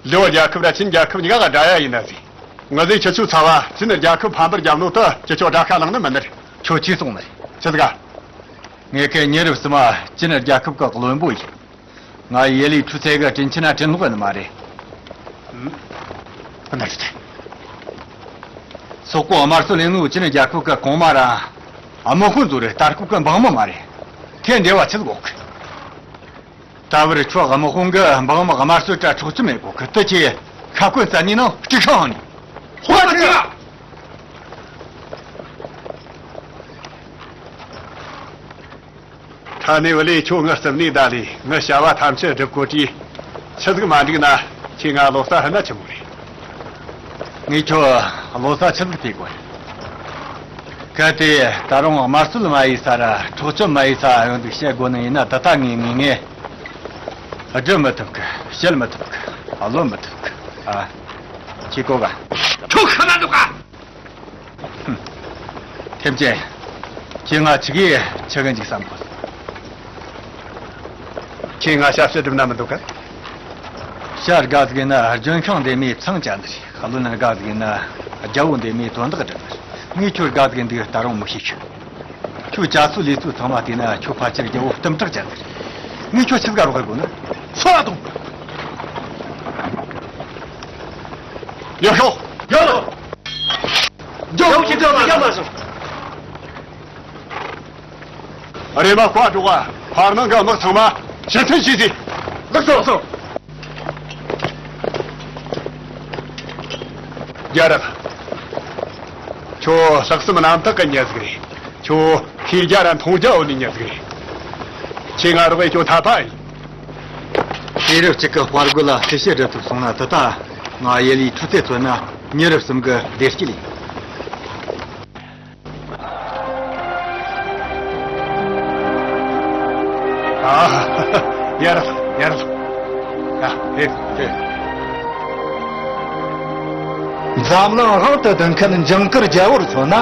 ལེའོ་རྒྱལ་ཁབ་ར་ཆིན་རྒྱལ་ཁབ་གཉིས་ཀ་དགྲ་ཡ་ཡིན་ན་ཟིག་ང་ཚོས་ཁྱེད་ཚོའི་ཚབ་བ་ཆིན་རྒྱལ་ཁབ་ཕམ་པར་བརྒྱབ་ནོ་དེ་ཁྱེད་ཚོ་དགྲ་ཁ་ལངས་ནི་མིན་ནི་རེད། ཁྱོད་ཆི་གསུངས་ནི་རེད། ཆི་ཟིག་ག་ངས་ཁྱེད་ཉེ་རབས་སུ་མ་ཆིན་རྒྱལ་ཁབ་ཀྱི་བློན་པོ་ཡིན། ང་ཡེ་ལི་ཁྲུ་ཚེ་གི་དྲིན་ཆེ་ན་དྲིན་ལོག་ནི་མ་རེད། ཨུམ། སྤུན་ཟླ་ཁྲུ་ཚེ། སོག་པོ་དམར་གསོད་ལས་ནོ་ཅི་ནས་རྒྱལ་ཁབ་ཀྱི་གོང་མ་ར། དམག་དཔོན་ཚོ་རེད། ད་སྐབས་ཀྱི་འབངས་མི་མ་རེད། ཁྱེད་འབྲེལ་བ་ཆི་ཟིག་ཡོད་གི། ད་བར་ཁྱོད་དམག་དཔུང་གི་འབངས་དམག་དམར་གསོད་དྲ་འཕྲོག་བཅོམ་མེད་གོ་གི། དེ་ཆེ་ཁ་སྐོན་རྩ་ནས་ནང་དཀྲུག་ཤིང་ཧང་ནས། ཧོ་ཅི། ཁྲ་ནས་བུ་ལས་ཁྱོད་ངའི་རྩིབ་ནས་བདའ་ལས་ངའི་བྱ་བ་ཐམས་ཅད་སྒྲུབ་གོ་དུས། ཆི་ཟིག་མ་འགྲིག་ན་ཁྱེད་ང་ལོ་ཙཱ་ཧི་ན་ཆི་མོ་རེད། ངས་ཁྱོད་ལོ་ཙཱ་ཆི་ཟིག་ཕེ་གོ་ཡིན། གལ་ཏེ་ད་རུང་དམར་གསོད་མ་ཡིན་ས་ར་འཕྲོག་བཅོམ་མ་ཡིན་ས་ཡོང་འདུག་བཤད་དགོས་ནི་ཡིན་ན། ད་ལྟ་ངས་ངས་ངས་སྒྲུབ་མི་ཐུབ་གི། བཤད་མི་ཐུབ་གི། བློ་མི་ཐུབ་གི། ཨ། ཁྱེད་གོ་ག་ཁྱོད་ཤི་ན་འདུག་ག་ཐེམ་ཅན། ཁྱེད་ང་ཆི་གི་ཆི་གི་འཇིག་བསམ་གོ། ཁྱེད་ང་ཞབས་ཕྱི་སྒྲུབ་ན་མི་འདུག་ག་ཤར་དགའ་ཟིག་ན་ལྗོན་ཤིང་འདི་མོའི་ཚང་ཅན་རེད། ཧ་ལོ་ན་དགའ་ཟིག་ན་རྒྱལ་བོ་འདི་མོའི་དོན་དག་སྒྲུབ་ནི་རེད། ངས་ཁྱོད་དགའ་ཟིག་འདུག་ད་རུང་མི་ཤེས་ཁྱོད། ཁྱོད་ཅ་ཚུ་ལི་ཚུ་ཚང་མ་བལྟས་ན་ཁྱོད་ཕལ་ཆེར་རྒྱལ་བོ་གཏུམ་དྲག་ཅན་རེད། ངས་ཁྱོད་ཆི་ཟིག་རོགས་ཡེད་དགོས་ན། ཚོ་ལ་ཐོངས། ཡོད་ཤོག་ཡོད། རྒྱལ་བོ་ཁྱེད་ཚོ་ཡར་མ་སོང་། རེམ་མ་བཀའ་སྒྲོགས། བར་སྣང་གི་དམག་ཚང་མ་ཕྱིར་འཐེན་བྱས་ཟིན། ལགས་སོ། ལགས་སོ། རྒྱལ་རབས། ཁྱོད་ལྷག་བསམ་རྣམ་དག་གི་མྱི་ཟིག་རེད། ཁྱོད་ཤེས་རྒྱ་ར་མཐོང་རྒྱ་འོ་ནི་མྱི་ཟིག་རེད། ཁྱེད་ང་རོགས་ཡེད་རྒྱུ་འཐད་པ་ཡིན། དུས་རབས་གཅིག་གི་དཔའ་རྒོད་ལ་སྲི་ཞུ་སྒྲུབ་ཐུབ་སོང་ན། ད་ལྟ་ང་ཡེ་ལི་ཁྲུ་ཚེ་ཚོད་ན་མྱི་རབས་གསུམ་གི་བདེ་སྐྱིད་ཡིན། ཨ། ཡར། ཡར། ཡ། ཧེ། ཧེ། འཛམ་གླིང་དབང་དུ་བསྡུ་མཁན་འཇིང་དཀར་རྒྱལ་བོར་མཚོན་ན།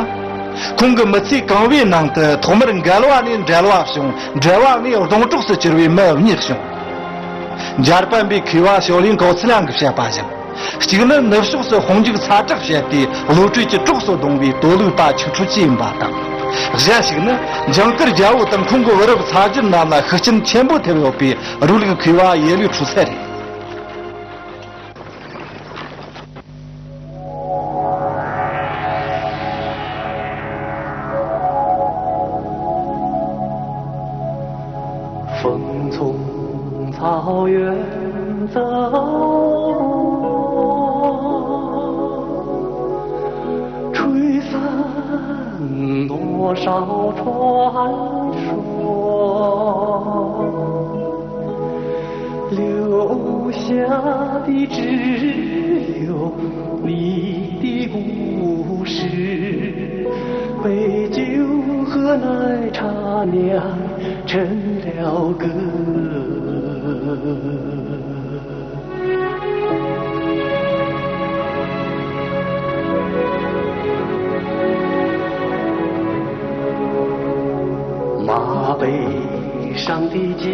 ཁོང་གི་མི་ཚེ་གང་བོའི་ནང་དུ་ཐོག་མར་འགལ་བ་ནས་འབྲེལ་བ་བྱུང་། འབྲེལ་བ་ནས་སྡོང་གྲོགས་སུ་གྱུར་བའི་མི་གཉིས་བྱུང་། འཇར་པན་པའི་མཁས་པ་ཞའོ་ལིན་ཀའོ་ཚི་ལང་གིས་བཤད་པ་བཞིན། གཅིག་ནི་ནུབ་ཕྱོགས་སུ་དཔུང་འཇུག་ཚ་དྲག་བྱས་ཏེ་བློ་གྲོས་ཀྱི་གྲོགས་སུ་བརྡུངས་པའི་དོ་ལུགས་པ་ཆིག་ཁྲུ་ཅིག་ཡིན་པ་དང་། གཞན་ཞིག་ནི་འཇིང་དཀར་རྒྱལ་པོ་དང་ཁོང་གི་བུ་རབས་ཚ་རྒྱུད་རྣམས་ལ་ཤུགས་རྐྱེན་ཆེན་པོ་ཐེབས་ཡོད་པའི་རུ་ལུགས་མཁས་པ་ཡེ་ལུའི་ཁྲུ་ཚེ་རེད། 风从草原走过，吹散多少传说。 留下的只有你的故事，被酒和奶茶酿成了歌。 马背上的家